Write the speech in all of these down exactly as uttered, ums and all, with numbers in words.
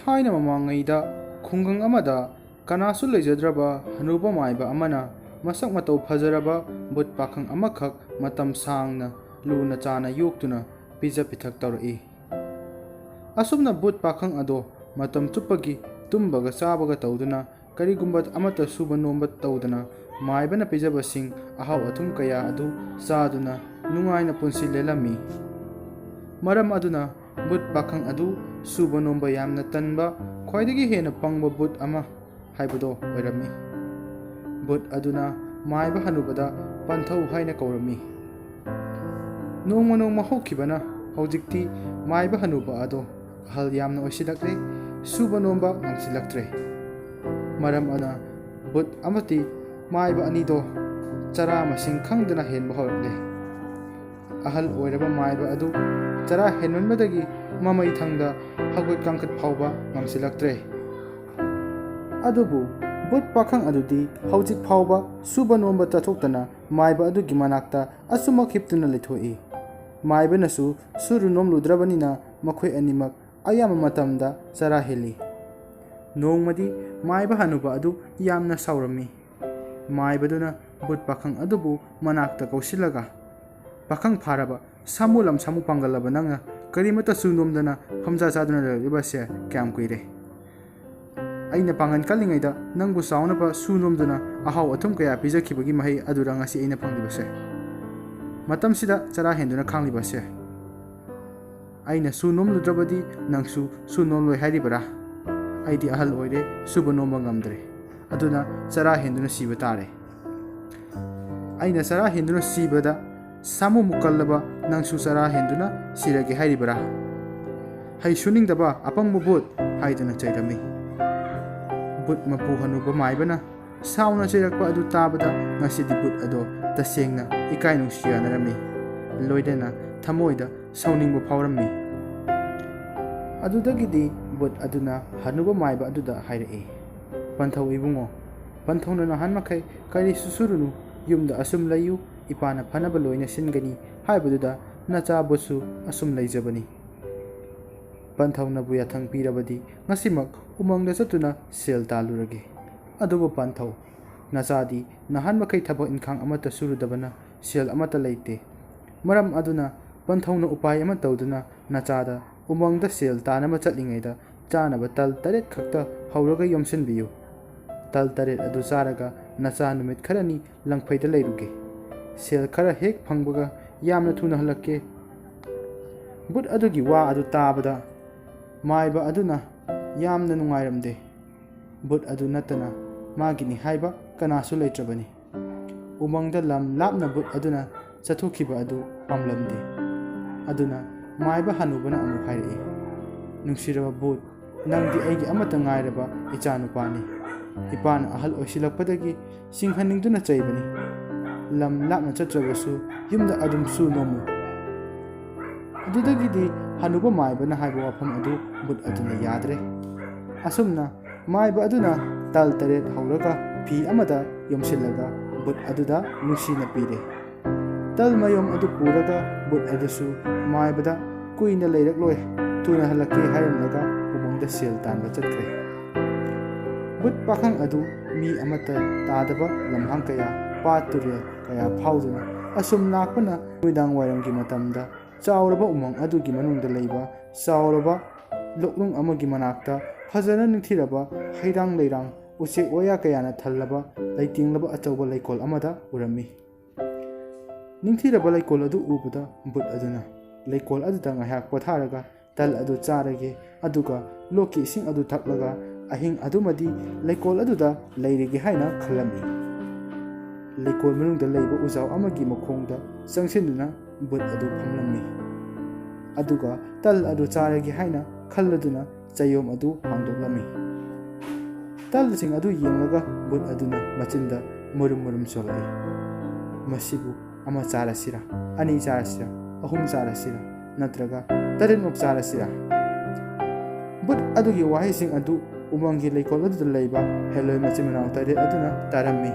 ꯊꯥꯏꯅ ꯃꯃꯥꯡꯉꯩꯗ ꯈꯨꯡꯒꯪ ꯑꯃꯗ ꯀꯅꯥꯁꯨ ꯂꯩꯖꯗ꯭ꯔꯕ ꯍꯅꯨꯕ ꯃꯥꯏꯕ ꯑꯃꯅ ꯃꯁꯛ ꯃꯇꯧ ꯐꯖꯔꯕ ꯚꯨꯠ ꯄꯥꯈꯪ ꯑꯃꯈꯛ ꯃꯇꯝ ꯁꯥꯡꯅ ꯂꯨꯅ ꯆꯥꯅ ꯌꯣꯛꯇꯨꯅ ꯄꯤꯖ ꯄꯤꯊꯛ ꯇꯧꯔꯛꯏ꯫ ꯑꯁꯨꯝꯅ ꯚꯨꯠ ꯄꯥꯈꯪ ꯑꯗꯣ ꯃꯇꯝ ꯆꯨꯞꯄꯒꯤ ꯇꯨꯝꯕꯒ ꯆꯥꯕꯒ ꯇꯧꯗꯨꯅ, ꯀꯔꯤꯒꯨꯝꯕ ꯑꯃꯠꯇ ꯁꯨꯕ ꯅꯣꯝꯕ ꯇꯧꯗꯅ, ꯃꯥꯏꯕꯅ ꯄꯤꯖꯕꯁꯤꯡ ꯑꯍꯥꯎ ꯑꯊꯨꯝ ꯀꯌꯥ ꯑꯗꯨ ꯆꯥꯗꯨꯅ ꯅꯨꯡꯉꯥꯏꯅ ꯄꯨꯟꯁꯤ ꯂꯦꯜꯂꯝꯃꯤ꯫ ꯃꯔꯝ ꯑꯗꯨꯅ ꯚꯨꯠ ꯄꯥꯈꯪ ꯑꯗꯨ ꯁꯨꯕ ꯅꯣꯝꯕ ꯌꯥꯝꯅ ꯇꯟꯕ, ꯈ꯭ꯋꯥꯏꯗꯒꯤ ꯍꯦꯟꯅ ꯄꯪꯕ ꯚꯨꯠ ꯑꯃ ꯍꯥꯏꯕꯗꯣ ꯑꯣꯏꯔꯝꯃꯤ꯫ ꯚꯨꯠ ꯑꯗꯨꯅ ꯃꯥꯏꯕ ꯍꯅꯨꯕꯗ ꯄꯟꯊꯧ ꯍꯥꯏꯅ ꯀꯧꯔꯝꯃꯤ꯫ ꯅꯣꯡꯃ ꯅꯣꯡꯃ ꯍꯧꯈꯤꯕꯅ ꯍꯧꯖꯤꯛꯇꯤ ꯃꯥꯏꯕ ꯍꯅꯨꯕ ꯑꯗꯣ ꯑꯍꯜ ꯌꯥꯝꯅ ꯑꯣꯏꯁꯤꯜꯂꯛꯂꯦ, ꯁꯨꯕ ꯅꯣꯝꯕ ꯉꯝꯁꯤꯜꯂꯛꯇ꯭ꯔꯦ꯫ ꯃꯔꯝ ꯑꯗꯨꯅ ꯚꯨꯠ ꯑꯃꯗꯤ ꯃꯥꯏꯕ ꯑꯅꯤꯗꯣ ꯆꯔꯥ ꯃꯁꯤꯡ ꯈꯪꯗꯅ ꯍꯦꯟꯕ ꯍꯧꯔꯛꯂꯦ꯫ ꯑꯍꯜ ꯑꯣꯏꯔꯕ ꯃꯥꯏꯕ ꯑꯗꯨ ꯆꯔꯥ ꯍꯦꯟꯃꯟꯕꯗꯒꯤ ꯃꯃꯩ ꯊꯪꯗ ꯍꯧꯒꯠ ꯀꯥꯡꯈꯠ ꯐꯥꯎꯕ ꯉꯝꯁꯤꯜꯂꯛꯇ꯭ꯔꯦ꯫ ꯑꯗꯨꯕꯨ ꯚꯨꯠ ꯄꯥꯈꯪ ꯑꯗꯨꯗꯤ ꯍꯧꯖꯤꯛ ꯐꯥꯎꯕ ꯁꯨꯕ ꯅꯣꯝꯕ ꯆꯠꯊꯣꯛꯇꯅ ꯃꯥꯏꯕ ꯑꯗꯨꯒꯤ ꯃꯅꯥꯛꯇ ꯑꯁꯨꯝꯃꯛ ꯍꯤꯞꯇꯨꯅ ꯂꯩꯊꯣꯛꯏ꯫ ꯃꯥꯏꯕꯅꯁꯨ ꯁꯨꯔꯨ ꯅꯣꯝꯂꯨꯗ꯭ꯔꯕꯅꯤꯅ ꯃꯈꯣꯏ ꯑꯅꯤꯃꯛ ꯑꯌꯥꯝꯕ ꯃꯇꯝꯗ ꯆꯔꯥ ꯍꯦꯜꯂꯤ꯫ ꯅꯣꯡꯃꯗꯤ ꯃꯥꯏꯕ ꯍꯅꯨꯕ ꯑꯗꯨ ꯌꯥꯝꯅ ꯁꯥꯎꯔꯝꯃꯤ꯫ ꯃꯥꯏꯕꯗꯨꯅ ꯚꯨꯠ ꯄꯥꯈꯪ ꯑꯗꯨꯕꯨ ꯃꯅꯥꯛꯇ ꯀꯧꯁꯤꯜꯂꯒ, "ꯄꯥꯈꯪ ꯐꯥꯔꯕ, ꯁꯥꯃꯨ ꯂꯝ ꯁꯥꯃꯨ ꯄꯥꯡꯒꯜꯂꯕ ꯅꯪꯅ ꯀꯔꯤꯃꯠꯇ ꯁꯨ ꯅꯣꯝꯗꯅ ꯐꯝꯖꯥ ꯆꯥꯗꯨꯅ ꯂꯩꯔꯛꯂꯤꯕꯁꯦ ꯀꯌꯥꯝ ꯀꯨꯏꯔꯦ? ꯑꯩꯅ ꯄꯥꯡꯒꯜ ꯀꯜꯂꯤꯉꯩꯗ ꯅꯪꯕꯨ ꯆꯥꯎꯅꯕ ꯁꯨ ꯅꯣꯝꯗꯨꯅ ꯑꯍꯥꯎ ꯑꯊꯨꯝ ꯀꯌꯥ ꯄꯤꯖꯈꯤꯕꯒꯤ ꯃꯍꯩ ꯑꯗꯨꯔ ꯉꯁꯤ ꯑꯩꯅ ꯐꯪꯂꯤꯕꯁꯦ? ꯃꯇꯝꯁꯤꯗ ꯆꯔꯥ ꯍꯦꯟꯗꯨꯅ ꯈꯥꯡꯂꯤꯕꯁꯦ? ꯑꯩꯅ ꯁꯨ ꯅꯣꯝꯂꯨꯗ꯭ꯔꯕꯗꯤ ꯅꯪꯁꯨ ꯁꯨ ꯅꯣꯝꯂꯣꯏ ꯍꯥꯏꯔꯤꯕꯔꯥ? ꯑꯩꯗꯤ ꯑꯍꯜ ꯑꯣꯏꯔꯦ, ꯁꯨꯕ ꯅꯣꯝꯕ ꯉꯝꯗ꯭ꯔꯦ꯫ ꯑꯗꯨꯅ ꯆꯔꯥ ꯍꯦꯟꯗꯨꯅ ꯁꯤꯕ ꯇꯥꯔꯦ꯫ ꯑꯩꯅ ꯆꯔꯥ ꯍꯦꯟꯗꯨꯅ ꯁꯤꯕꯗ ꯁꯥꯃꯨꯃꯨꯛ ꯀꯜꯂꯕ ꯅꯪꯁꯨ ꯆꯔꯥ ꯍꯦꯟꯗꯨꯅ ꯁꯤꯔꯒꯦ ꯍꯥꯏꯔꯤꯕꯔꯥ? ꯍꯩ ꯁꯨꯅꯤꯡꯗꯕ ꯑꯄꯪꯕ ꯚꯨꯠ!" ꯍꯥꯏꯗꯨꯅ ꯆꯩꯔꯝꯃꯤ꯫ ꯚꯨꯠ ꯃꯄꯨ ꯍꯅꯨꯕ ꯃꯥꯏꯕꯅ ꯁꯥꯎꯅ ꯆꯩꯔꯛꯄ ꯑꯗꯨ ꯇꯥꯕꯗ ꯉꯁꯤꯗꯤ ꯚꯨꯠ ꯑꯗꯣ ꯇꯁꯦꯡꯅ ꯏꯀꯥꯏ ꯅꯨꯡꯁꯤ ꯌꯥꯅꯔꯝꯃꯤ꯫ ꯂꯣꯏꯅꯅ ꯊꯃꯣꯏꯗ ꯁꯥꯎꯅꯤꯡꯕ ꯐꯥꯎꯔꯝꯃꯤ꯫ ꯑꯗꯨꯗꯒꯤꯗꯤ ꯚꯨꯠ ꯑꯗꯨꯅ ꯍꯅꯨꯕ ꯃꯥꯏꯕ ꯑꯗꯨꯗ ꯍꯥꯏꯔꯛꯏ, "ꯄꯟꯊꯧ ꯏꯕꯨꯡꯉꯣ, ꯄꯟꯊꯧꯅ ꯅꯍꯥꯟ ꯃꯈꯩ ꯀꯔꯤꯁꯨ ꯁꯨꯔꯨꯅꯨ, ꯌꯨꯝꯗ ꯑꯁꯨꯝ ꯂꯩꯌꯨ, ꯏꯄꯥꯅ ꯐꯅꯕ ꯂꯣꯏꯅ ꯁꯤꯟꯒꯅꯤ ꯍꯥꯏꯕꯗꯨꯗ ꯅꯆꯥ ꯚꯨꯠꯁꯨ ꯑꯁꯨꯝ ꯂꯩꯖꯕꯅꯤ꯫ ꯄꯟꯊꯧꯅꯕꯨ ꯌꯥꯊꯪ ꯄꯤꯔꯕꯗꯤ ꯉꯁꯤꯃꯛ ꯎꯃꯪꯗ ꯆꯠꯇꯨꯅ ꯁꯦꯜ ꯇꯥꯜꯂꯨꯔꯒꯦ꯫ ꯑꯗꯨꯕꯨ ꯄꯟꯊꯧ, ꯅꯆꯥꯗꯤ ꯅꯍꯥꯟ ꯃꯈꯩ ꯊꯕꯛ ꯏꯟꯈꯥꯡ ꯑꯃꯠꯇ ꯁꯨꯔꯨꯗꯕꯅ ꯁꯦꯜ ꯑꯃꯠꯇ ꯂꯩꯇꯦ꯫ ꯃꯔꯝ ꯑꯗꯨꯅ ꯄꯟꯊꯧꯅ ꯎꯄꯥꯏ ꯑꯃ ꯇꯧꯗꯨꯅ ꯅꯆꯥꯗ ꯎꯃꯪꯗ ꯁꯦꯜ ꯇꯥꯅꯕ ꯆꯠꯂꯤꯉꯩꯗ ꯆꯥꯅꯕ ꯇꯜ ꯇꯔꯦꯠ ꯈꯛꯇ ꯍꯧꯔꯒ ꯌꯣꯝꯁꯤꯟꯕꯤꯌꯨ꯫ ꯇꯜ ꯇꯔꯦꯠ ꯑꯗꯨ ꯆꯥꯔꯒ ꯅꯆꯥ ꯅꯨꯃꯤꯠ ꯈꯔꯅꯤ ꯂꯪꯐꯩꯗ ꯂꯩꯔꯨꯒꯦ꯫ ꯁꯦꯜ ꯈꯔ ꯍꯦꯛ ꯐꯪꯕꯒ ꯌꯥꯝꯅ ꯊꯨꯅ ꯍꯜꯂꯛꯀꯦ꯫ ꯕꯨꯠ ꯑꯗꯨꯒꯤ ꯋꯥ ꯑꯗꯨ ꯇꯥꯕꯗ ꯃꯥꯏꯕ ꯑꯗꯨꯅ ꯌꯥꯝꯅ ꯅꯨꯡꯉꯥꯏꯔꯝꯗꯦ꯫ ꯕꯨꯠ ꯑꯗꯨ ꯅꯠꯇꯅ ꯃꯥꯒꯤꯅꯤ ꯍꯥꯏꯕ ꯀꯅꯥꯁꯨ ꯂꯩꯇ꯭ꯔꯕꯅꯤ꯫ ꯎꯃꯪꯗ ꯂꯝ ꯂꯥꯞꯅ ꯕꯨꯠ ꯑꯗꯨꯅ ꯆꯠꯊꯣꯛꯈꯤꯕ ꯑꯗꯨ ꯄꯥꯝꯂꯝꯗꯦ꯫ ꯑꯗꯨꯅ ꯃꯥꯏꯕ ꯍꯅꯨꯕꯅ ꯑꯃꯨꯛ ꯍꯥꯏꯔꯛꯏ, "ꯅꯨꯡꯁꯤꯔꯕ ꯕꯨꯠ, ꯅꯪꯗꯤ ꯑꯩꯒꯤ ꯑꯃꯠꯇ ꯉꯥꯏꯔꯕ ꯏꯆꯥꯅꯨꯄꯥꯅꯤ꯫ ꯏꯄꯥꯅ ꯑꯍꯜ ꯑꯣꯏꯁꯤꯜꯂꯛꯄꯗꯒꯤ ꯆꯤꯡꯍꯟꯅꯤꯡꯗꯨꯅ ꯆꯩꯕꯅꯤ꯫ ꯂꯝ ꯂꯥꯞꯅ ꯆꯠꯇ꯭ꯔꯕꯁꯨ ꯌꯨꯝꯗ ꯑꯗꯨꯝ ꯁꯨ ꯅꯣꯝꯃꯨ꯫" ꯑꯗꯨꯗꯒꯤꯗꯤ ꯍꯅꯨꯕ ꯃꯥꯏꯕꯅ ꯍꯥꯏꯕ ꯋꯥꯐꯝ ꯑꯗꯨ ꯕꯨꯠ ꯑꯗꯨꯅ ꯌꯥꯗ꯭ꯔꯦ꯫ ꯑꯁꯨꯝꯅ ꯃꯥꯏꯕ ꯑꯗꯨꯅ ꯇꯜ ꯇꯔꯦꯠ ꯍꯧꯔꯒ ꯐꯤ ꯑꯃꯗ ꯌꯣꯝꯁꯤꯜꯂꯒ ꯕꯨꯠ ꯑꯗꯨꯗ ꯅꯨꯡꯁꯤꯅ ꯄꯤꯔꯦ꯫ ꯇꯜ ꯃꯌꯣꯝ ꯑꯗꯨ ꯄꯨꯔꯒ ꯕꯨꯠ ꯑꯗꯨꯁꯨ ꯃꯥꯏꯕꯗ ꯀꯨꯏꯅ ꯂꯩꯔꯛꯂꯣꯏ, ꯊꯨꯅ ꯍꯜꯂꯛꯀꯦ ꯍꯥꯏꯔꯝꯂꯒ ꯎꯃꯪꯗ ꯁꯦꯜ ꯇꯥꯟꯕ ꯆꯠꯈ꯭ꯔꯦ꯫ ꯕꯨꯠ ꯄꯥꯈꯪ ꯑꯗꯨ ꯃꯤ ꯑꯃꯠꯇ ꯇꯥꯗꯕ ꯂꯝꯍꯥꯡ ꯀꯌꯥ, ꯄꯥꯠ ꯇꯨꯔꯦꯜ ꯀꯌꯥ ꯐꯥꯎꯗꯨꯅ ꯑꯁꯨꯝ ꯂꯥꯛꯄꯅ ꯅꯨꯃꯤꯗꯥꯡ ꯋꯥꯏꯔꯝꯒꯤ ꯃꯇꯝꯗ ꯆꯥꯎꯔꯕ ꯎꯃꯪ ꯑꯗꯨꯒꯤ ꯃꯅꯨꯡꯗ ꯂꯩꯕ ꯆꯥꯎꯔꯕ ꯂꯣꯛꯅꯨꯡ ꯑꯃꯒꯤ ꯃꯅꯥꯛꯇ ꯐꯖꯅ ꯅꯤꯡꯊꯤꯔꯕ ꯍꯩꯔꯥꯡ ꯂꯩꯔꯥꯡ ꯎꯆꯦꯛ ꯋꯥꯌꯥ ꯀꯌꯥꯅ ꯊꯜꯂꯕ ꯂꯩꯇꯦꯡꯂꯕ ꯑꯆꯧꯕ ꯂꯩꯀꯣꯜ ꯑꯃꯗ ꯎꯔꯝꯃꯤ꯫ ꯅꯤꯡꯊꯤꯔꯕ ꯂꯩꯀꯣꯜ ꯑꯗꯨ ꯎꯕꯗ ꯕꯨꯠ ꯑꯗꯨꯅ ꯂꯩꯀꯣꯜ ꯑꯗꯨꯗ ꯉꯥꯏꯍꯥꯛ ꯄꯣꯊꯥꯔꯒ ꯇꯜ ꯑꯗꯨ ꯆꯥꯔꯒꯦ, ꯑꯗꯨꯒ ꯂꯣꯛꯀꯤ ꯏꯁꯤꯡ ꯑꯗꯨ ꯊꯛꯂꯒ ꯑꯍꯤꯡ ꯑꯗꯨꯃꯗꯤ ꯂꯩꯀꯣꯜ ꯑꯗꯨꯗ ꯂꯩꯔꯒꯦ ꯍꯥꯏꯅ ꯈꯜꯂꯝꯃꯤ꯫ ꯂꯩꯀꯣꯜ ꯃꯅꯨꯡꯗ ꯂꯩꯕ ꯎꯖꯥꯎ ꯑꯃꯒꯤ ꯃꯈꯣꯡꯗ ꯆꯪꯁꯤꯟꯗꯨꯅ ꯕꯨꯠ ꯑꯗꯨ ꯐꯝꯂꯝꯃꯤ꯫ ꯑꯗꯨꯒ ꯇꯜ ꯑꯗꯨ ꯆꯥꯔꯒꯦ ꯍꯥꯏꯅ ꯈꯜꯂꯗꯨꯅ ꯆꯌꯣꯝ ꯑꯗꯨ ꯍꯥꯡꯗꯣꯛꯂꯝꯃꯤ꯫ ꯇꯜꯁꯤꯡ ꯑꯗꯨ ꯌꯦꯡꯂꯒ ꯕꯨꯠ ꯑꯗꯨꯅ ꯃꯆꯤꯟꯗ ꯃꯨꯔꯨꯝ ꯃꯨꯔꯨꯝ ꯆꯣꯜꯂꯛꯏ꯫ "ꯃꯁꯤꯕꯨ ꯑꯃ ꯆꯥꯔꯁꯤꯔꯥ, ꯑꯅꯤ ꯆꯥꯔꯁꯤꯔꯥ, ꯑꯍꯨꯝ ꯆꯥꯔꯁꯤꯔꯥ, ꯅꯠꯇ꯭ꯔꯒ ꯇꯔꯦꯠꯃꯛ ꯆꯥꯔꯁꯤꯔꯥ?" ꯕꯨꯠ ꯑꯗꯨꯒꯤ ꯋꯥꯍꯩꯁꯤꯡ ꯑꯗꯨ ꯎꯃꯪꯒꯤ ꯂꯩꯀꯣꯜ ꯑꯗꯨꯗ ꯂꯩꯕ ꯍꯦꯂꯣꯏ ꯃꯆꯤꯟ ꯃꯅꯥꯎ ꯇꯔꯦꯠ ꯑꯗꯨꯅ ꯇꯥꯔꯝꯃꯤ꯫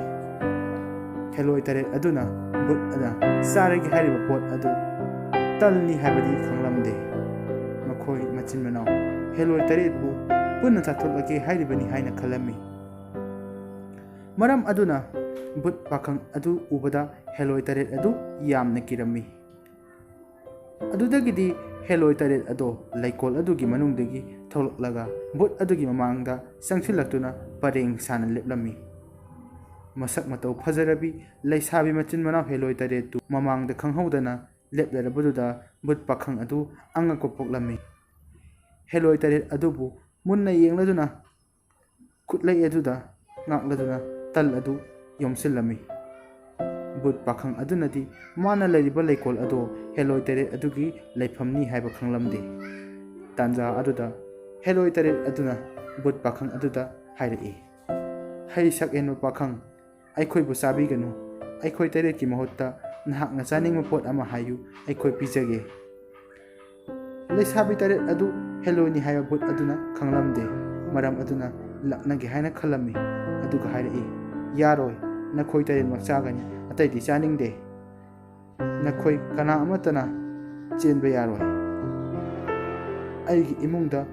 ꯍꯦꯂꯣꯏ ꯇꯔꯦꯠ ꯑꯗꯨꯅ ꯕꯨꯠ ꯑꯗꯨꯅ ꯆꯥꯔꯒꯦ ꯍꯥꯏꯔꯤꯕ ꯄꯣꯠ ꯑꯗꯨ ꯇꯜꯅꯤ ꯍꯥꯏꯕꯗꯤ ꯈꯪꯂꯝꯗꯦ꯫ ꯃꯈꯣꯏ ꯃꯆꯤꯟ ꯃꯅꯥꯎ ꯍꯦꯂꯣꯏ ꯇꯔꯦꯠꯄꯨ ꯄꯨꯟꯅ ꯆꯥꯊꯣꯛꯂꯒꯦ ꯍꯥꯏꯔꯤꯕꯅꯤ ꯍꯥꯏꯅ ꯈꯜꯂꯝꯃꯤ꯫ ꯃꯔꯝ ꯑꯗꯨꯅ ꯕꯨꯠ ꯄꯥꯈꯪ ꯑꯗꯨ ꯎꯕꯗ ꯍꯦꯂꯣꯏ ꯇꯔꯦꯠ ꯑꯗꯨ ꯌꯥꯝꯅ ꯀꯤꯔꯝꯃꯤ꯫ ꯑꯗꯨꯗꯒꯤꯗꯤ ꯍꯦꯂꯣꯏ ꯇꯔꯦꯠ ꯑꯗꯣ ꯂꯩꯀꯣꯜ ꯑꯗꯨꯒꯤ ꯃꯅꯨꯡꯗꯒꯤ ꯊꯣꯛꯂꯛꯂꯒ ꯕꯨꯠ ꯑꯗꯨꯒꯤ ꯃꯃꯥꯡꯗ ꯆꯪꯁꯤꯜꯂꯛꯇꯨꯅ ꯄꯔꯦꯡ ꯁꯥꯅ ꯂꯦꯞꯂꯝꯃꯤ꯫ ꯃꯁꯛ ꯃꯇꯧ ꯐꯖꯔꯕꯤ ꯂꯩꯁꯥꯕꯤ ꯃꯆꯤꯟ ꯃꯅꯥꯎ ꯍꯦꯂꯣꯏ ꯇꯔꯦꯠꯇꯨ ꯃꯃꯥꯡꯗ ꯈꯪꯍꯧꯗꯅ ꯂꯦꯞꯂꯔꯕꯗꯨꯗ ꯕꯨꯠ ꯄꯥꯈꯪ ꯑꯗꯨ ꯑꯉꯛꯄ ꯄꯣꯛꯂꯝꯃꯤ꯫ ꯍꯦꯂꯣꯏ ꯇꯔꯦꯠ ꯑꯗꯨꯕꯨ ꯃꯨꯟꯅ ꯌꯦꯡꯂꯗꯨꯅ ꯈꯨꯠꯂꯩ ꯑꯗꯨꯗ ꯉꯥꯛꯂꯗꯨꯅ ꯇꯜ ꯑꯗꯨ ꯌꯣꯝꯁꯤꯜꯂꯝꯃꯤ꯫ ꯕꯨꯠ ꯄꯥꯈꯪ ꯑꯗꯨꯅꯗꯤ ꯃꯥꯅ ꯂꯩꯔꯤꯕ ꯂꯩꯀꯣꯜ ꯑꯗꯣ ꯍꯦꯂꯣꯏ ꯇꯔꯦꯠ ꯑꯗꯨꯒꯤ ꯂꯩꯐꯝꯅꯤ ꯍꯥꯏꯕ ꯈꯪꯂꯝꯗꯦ꯫ ꯇꯥꯟꯖꯥ ꯑꯗꯨꯗ ꯍꯦꯂꯣꯏ ꯇꯔꯦꯠ ꯑꯗꯨꯅ ꯕꯨꯠ ꯄꯥꯈꯪ ꯑꯗꯨꯗ ꯍꯥꯏꯔꯛꯏ, "ꯍꯩ ꯁꯛ ꯍꯦꯟꯕ ꯄꯥꯈꯪ, ꯑꯩꯈꯣꯏꯕꯨ ꯆꯥꯕꯤꯒꯅꯨ꯫ ꯑꯩꯈꯣꯏ ꯇꯔꯦꯠꯀꯤ ꯃꯍꯨꯠꯇ ꯅꯍꯥꯛꯅ ꯆꯥꯅꯤꯡꯕ ꯄꯣꯠ ꯑꯃ ꯍꯥꯏꯌꯨ, ꯑꯩꯈꯣꯏ ꯄꯤꯖꯒꯦ꯫" ꯂꯩꯁꯥꯕꯤ ꯇꯔꯦꯠ ꯑꯗꯨ ꯍꯦꯂꯣꯏꯅꯤ ꯍꯥꯏꯕ ꯕꯨꯠ ꯑꯗꯨꯅ ꯈꯪꯂꯝꯗꯦ꯫ ꯃꯔꯝ ꯑꯗꯨꯅ ꯂꯛꯅꯒꯦ ꯍꯥꯏꯅ ꯈꯜꯂꯝꯃꯤ꯫ ꯑꯗꯨꯒ ꯍꯥꯏꯔꯛꯏ, "ꯌꯥꯔꯣꯏ, ꯅꯈꯣꯏ ꯇꯔꯦꯠꯃꯛ ꯆꯥꯒꯅꯤ, ꯑꯇꯩꯗꯤ ꯆꯥꯅꯤꯡꯗꯦ꯫ ꯅꯈꯣꯏ ꯀꯅꯥ ꯑꯃꯠꯇꯅ ꯆꯦꯟꯕ ꯌꯥꯔꯣꯏ꯫ ꯑꯩꯒꯤ ꯏꯃꯨꯡꯗ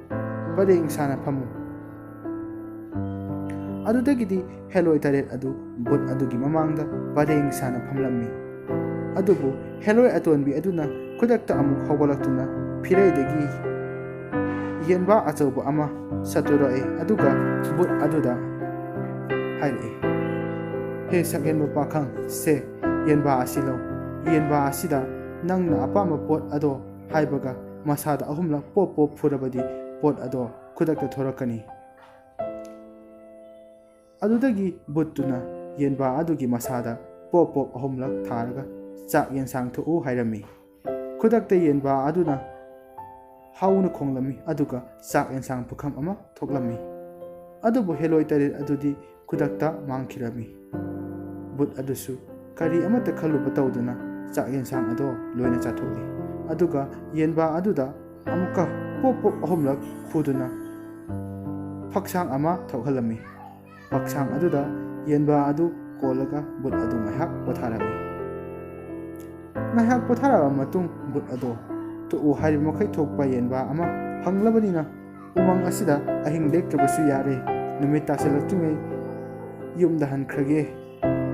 ꯄꯔꯦꯡ ꯁꯥꯅ ꯐꯝꯃꯨ꯫" ꯑꯗꯨꯗꯒꯤꯗꯤ ꯍꯦꯂꯣꯏ ꯇꯔꯦꯠ ꯑꯗꯨ ꯕꯨꯠ ꯑꯗꯨꯒꯤ ꯃꯃꯥꯡꯗ ꯄꯔꯦꯡ ꯁꯥꯅ ꯐꯝꯂꯝꯃꯤ꯫ ꯑꯗꯨꯕꯨ ꯍꯦꯂꯣꯏ ꯑꯇꯣꯟꯕꯤ ꯑꯗꯨꯅ ꯈꯨꯗꯛꯇ ꯑꯃꯨꯛ ꯍꯧꯒꯠꯂꯛꯇꯨꯅ ꯐꯤꯔꯩꯗꯒꯤ ꯌꯦꯟꯕꯥ ꯑꯆꯧꯕ ꯑꯃ ꯁꯠꯇꯣꯔꯛꯏ꯫ ꯑꯗꯨꯒ ꯕꯨꯠ ꯑꯗꯨꯗ ꯍꯥꯏꯔꯛꯏ, "ꯍꯦ ꯁꯛꯍꯦꯟꯕ ꯄꯥꯈꯪ, ꯁꯦ, ꯌꯦꯟꯕꯥ ꯑꯁꯤ ꯂꯧ꯫ ꯌꯦꯟꯕꯥ ꯑꯁꯤꯗ ꯅꯪꯅ ꯑꯄꯥꯝꯕ ꯄꯣꯠ ꯑꯗꯣ ꯍꯥꯏꯕꯒ ꯃꯁꯥꯗ ꯑꯍꯨꯝꯂꯛ ꯄꯣꯞ ꯄꯣꯞ ꯐꯨꯔꯕꯗꯤ ꯄꯣꯠ ꯑꯗꯣ ꯈꯨꯗꯛꯇ ꯊꯣꯔꯛꯀꯅꯤ꯫" ꯑꯗꯨꯗꯒꯤ ꯕꯨꯠꯇꯨꯅ ꯌꯦꯟꯕꯥ ꯑꯗꯨꯒꯤ ꯃꯁꯥꯗ ꯄꯣꯞ ꯄꯣꯞ ꯑꯍꯨꯝꯂꯛ ꯊꯥꯔꯒ, "ꯆꯥꯛ ꯌꯦꯟꯁꯥꯡ ꯊꯣꯛꯎ" ꯍꯥꯏꯔꯝꯃꯤ꯫ ꯈꯨꯗꯛꯇ ꯌꯦꯟꯕꯥ ꯑꯗꯨꯅ ꯍꯧꯅ ꯈꯣꯡꯂꯝꯃꯤ, ꯑꯗꯨꯒ ꯆꯥꯛ ꯌꯦꯟꯁꯥꯡ ꯄꯨꯈꯝ ꯑꯃ ꯊꯣꯛꯂꯝꯃꯤ꯫ ꯑꯗꯨꯕꯨ ꯍꯦꯂꯣꯏ ꯇꯔꯦꯠ ꯑꯗꯨꯗꯤ ꯈꯨꯗꯛꯇ ꯃꯥꯡꯈꯤꯔꯝꯃꯤ꯫ ꯕꯨꯠ ꯑꯗꯨꯁꯨ ꯀꯔꯤ ꯑꯃꯠꯇ ꯈꯜꯂꯨꯕ ꯇꯧꯗꯨꯅ ꯆꯥꯛ ꯌꯦꯟꯁꯥꯡ ꯑꯗꯣ ꯂꯣꯏꯅ ꯆꯥꯊꯣꯛꯂꯤ꯫ ꯑꯗꯨꯒ ꯌꯦꯟꯕꯥ ꯑꯗꯨꯗ ꯑꯃꯨꯛꯀ ꯄꯣꯞ ꯄꯣꯞ ꯑꯍꯨꯝꯂꯛ ꯐꯨꯗꯨꯅ ꯐꯛꯁꯥꯡ ꯑꯃ ꯊꯣꯛꯍꯜꯂꯝꯃꯤ꯫ ꯐꯛꯁꯥꯡ ꯑꯗꯨꯗ ꯌꯦꯟꯕꯥ ꯑꯗꯨ ꯀꯣꯜꯂꯒ ꯕꯨꯠ ꯑꯗꯨ ꯉꯥꯏꯍꯥꯛ ꯄꯣꯊꯥꯔꯝꯃꯤ꯫ ꯉꯥꯏꯍꯥꯛ ꯄꯣꯊꯥꯔꯕ ꯃꯇꯨꯡ ꯕꯨꯠ ꯑꯗꯣ ꯊꯣꯛꯎ ꯍꯥꯏꯔꯤꯕ ꯃꯈꯩ ꯊꯣꯛꯄ ꯌꯦꯟꯕꯥ ꯑꯃ ꯐꯪꯂꯕꯅꯤꯅ, ꯎꯃꯪ ꯑꯁꯤꯗ ꯑꯍꯤꯡ ꯂꯦꯛꯇ꯭ꯔꯕꯁꯨ ꯌꯥꯔꯦ꯫ ꯅꯨꯃꯤꯠ ꯇꯥꯁꯤꯜꯂꯛꯇ꯭ꯔꯤꯉꯩ ꯌꯨꯝꯗ ꯍꯟꯈ꯭ꯔꯒꯦ꯫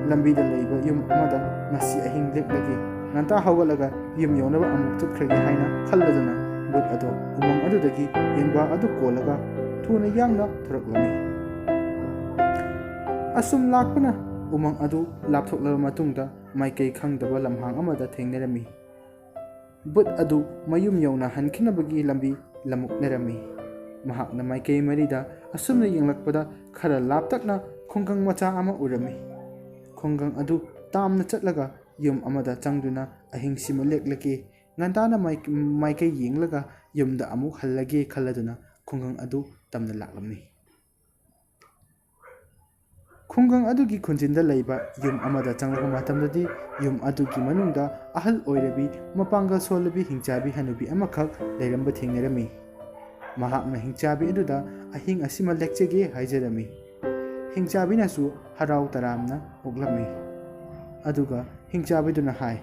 ꯂꯝꯕꯤꯗ ꯂꯩꯕ ꯌꯨꯝ ꯑꯃꯗ ꯉꯁꯤ ꯑꯍꯤꯡ ꯂꯦꯛꯂꯒꯦ꯫ ꯉꯟꯇꯥ ꯍꯧꯒꯠꯂꯒ ꯌꯨꯝ ꯌꯧꯅꯕ ꯑꯃꯨꯛ ꯆꯠꯈ꯭ꯔꯒꯦ ꯍꯥꯏꯅ ꯈꯜꯂꯗꯨꯅ ꯕꯨꯠ ꯑꯗꯣ ꯎꯃꯪ ꯑꯗꯨꯗꯒꯤ ꯌꯦꯟꯕꯥ ꯑꯗꯨ ꯀꯣꯜꯂꯒ ꯊꯨꯅ ꯌꯥꯡꯅ ꯊꯣꯔꯛꯂꯝꯃꯤ꯫ ꯑꯁꯨꯝ ꯂꯥꯛꯄꯅ ꯎꯃꯪ ꯑꯗꯨ ꯂꯥꯞꯊꯣꯛꯂꯕ ꯃꯇꯨꯡꯗ ꯃꯥꯏꯀꯩ ꯈꯪꯗꯕ ꯂꯝꯍꯥꯡ ꯑꯃꯗ ꯊꯦꯡꯅꯔꯝꯃꯤ꯫ ꯕꯨꯠ ꯑꯗꯨ ꯃꯌꯨꯝ ꯌꯧꯅ ꯍꯟꯈꯤꯅꯕꯒꯤ ꯂꯝꯕꯤ ꯂꯝꯃꯨꯛꯅꯔꯝꯃꯤ꯫ ꯃꯍꯥꯛꯅ ꯃꯥꯏꯀꯩ ꯃꯔꯤꯗ ꯑꯁꯨꯝꯅ ꯌꯦꯡꯂꯛꯄꯗ ꯈꯔ ꯂꯥꯞꯇꯛꯅ ꯈꯨꯡꯒꯪ ꯃꯆꯥ ꯑꯃ ꯎꯔꯝꯃꯤ꯫ ꯈꯨꯡꯒꯪ ꯑꯗꯨ ꯇꯥꯝꯅ ꯆꯠꯂꯒ ꯌꯨꯝ ꯑꯃꯗ ꯆꯪꯗꯨꯅ ꯑꯍꯤꯡꯁꯤꯃ ꯂꯦꯛꯂꯒꯦ, ꯉꯟꯇꯥꯅ ꯃꯥꯏ-, ꯃꯥꯏꯀꯩ ꯌꯦꯡꯂꯒ ꯌꯨꯝꯗ ꯑꯃꯨꯛ ꯍꯜꯂꯒꯦ ꯈꯜꯂꯗꯨꯅ ꯈꯨꯡꯒꯪ ꯑꯗꯨ ꯇꯝꯅ ꯂꯥꯛꯂꯝꯃꯤ꯫ ꯈꯨꯡꯒꯪ ꯑꯗꯨꯒꯤ ꯈꯨꯟꯖꯤꯟꯗ ꯂꯩꯕ ꯌꯨꯝ ꯑꯃꯗ ꯆꯪꯂꯛꯄ ꯃꯇꯝꯗꯗꯤ, ꯌꯨꯝ ꯑꯗꯨꯒꯤ ꯃꯅꯨꯡꯗ ꯑꯍꯜ ꯑꯣꯏꯔꯕꯤ, ꯃꯄꯥꯡꯒꯜ ꯁꯣꯜꯂꯕꯤ ꯍꯤꯡꯆꯥꯕꯤ ꯍꯅꯨꯕꯤ ꯑꯃꯈꯛ ꯂꯩꯔꯝꯕ ꯊꯦꯡꯅꯔꯝꯃꯤ꯫ ꯃꯍꯥꯛꯅ ꯍꯤꯡꯆꯥꯕꯤ ꯑꯗꯨꯗ ꯑꯍꯤꯡ ꯑꯁꯤꯃ ꯂꯦꯛꯆꯒꯦ ꯍꯥꯏꯖꯔꯝꯃꯤ꯫ ꯍꯤꯡꯆꯥꯕꯤꯅꯁꯨ ꯍꯔꯥꯎ ꯇꯔꯥꯝꯅ ꯑꯣꯛꯂꯝꯃꯤ꯫ ꯑꯗꯨꯒ ꯍꯤꯡꯆꯥꯕꯤꯗꯨꯅ ꯍꯥꯏ,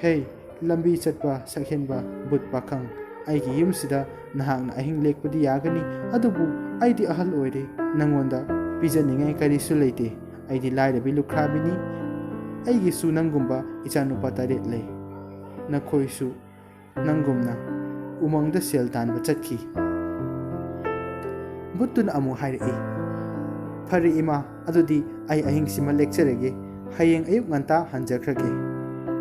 "ꯍꯦ, ꯂꯝꯕꯤ ꯆꯠꯄ ꯁꯛꯍꯦꯟꯕ ꯕꯨꯠ ꯄꯥꯈꯪ, ꯑꯩꯒꯤ ꯌꯨꯝꯁꯤꯗ ꯅꯍꯥꯛꯅ ꯑꯍꯤꯡ ꯂꯦꯛꯄꯗꯤ ꯌꯥꯒꯅꯤ, ꯑꯗꯨꯕꯨ ꯑꯩꯗꯤ ꯑꯍꯜ ꯑꯣꯏꯔꯦ, ꯅꯪꯉꯣꯟꯗ ꯄꯤꯖꯅꯤꯡꯉꯥꯏ ꯀꯔꯤꯁꯨ ꯂꯩꯇꯦ꯫ ꯑꯩꯗꯤ ꯂꯥꯏꯔꯕꯤ ꯂꯨꯈ꯭ꯔꯥꯕꯤꯅꯤ꯫ ꯑꯩꯒꯤꯁꯨ ꯅꯪꯒꯨꯝꯕ ꯏꯆꯥꯅꯨꯄꯥ ꯇꯔꯦꯠ ꯂꯩ꯫ ꯅꯈꯣꯏꯁꯨ ꯅꯪꯒꯨꯝꯅ ꯎꯃꯪꯗ ꯁꯦꯜ ꯇꯥꯟꯕ ꯆꯠꯈꯤ꯫" ꯕꯨꯠꯇꯨꯅ ꯑꯃꯨꯛ ꯍꯥꯏꯔꯛꯏ, "ꯐꯔꯦ ꯏꯃꯥ, ꯑꯗꯨꯗꯤ ꯑꯩ ꯑꯍꯤꯡꯁꯤꯃ ꯂꯦꯛꯆꯔꯒꯦ꯫ ꯍꯌꯦꯡ ꯑꯌꯨꯛ ꯉꯟꯇꯥ ꯍꯟꯖꯈ꯭ꯔꯒꯦ꯫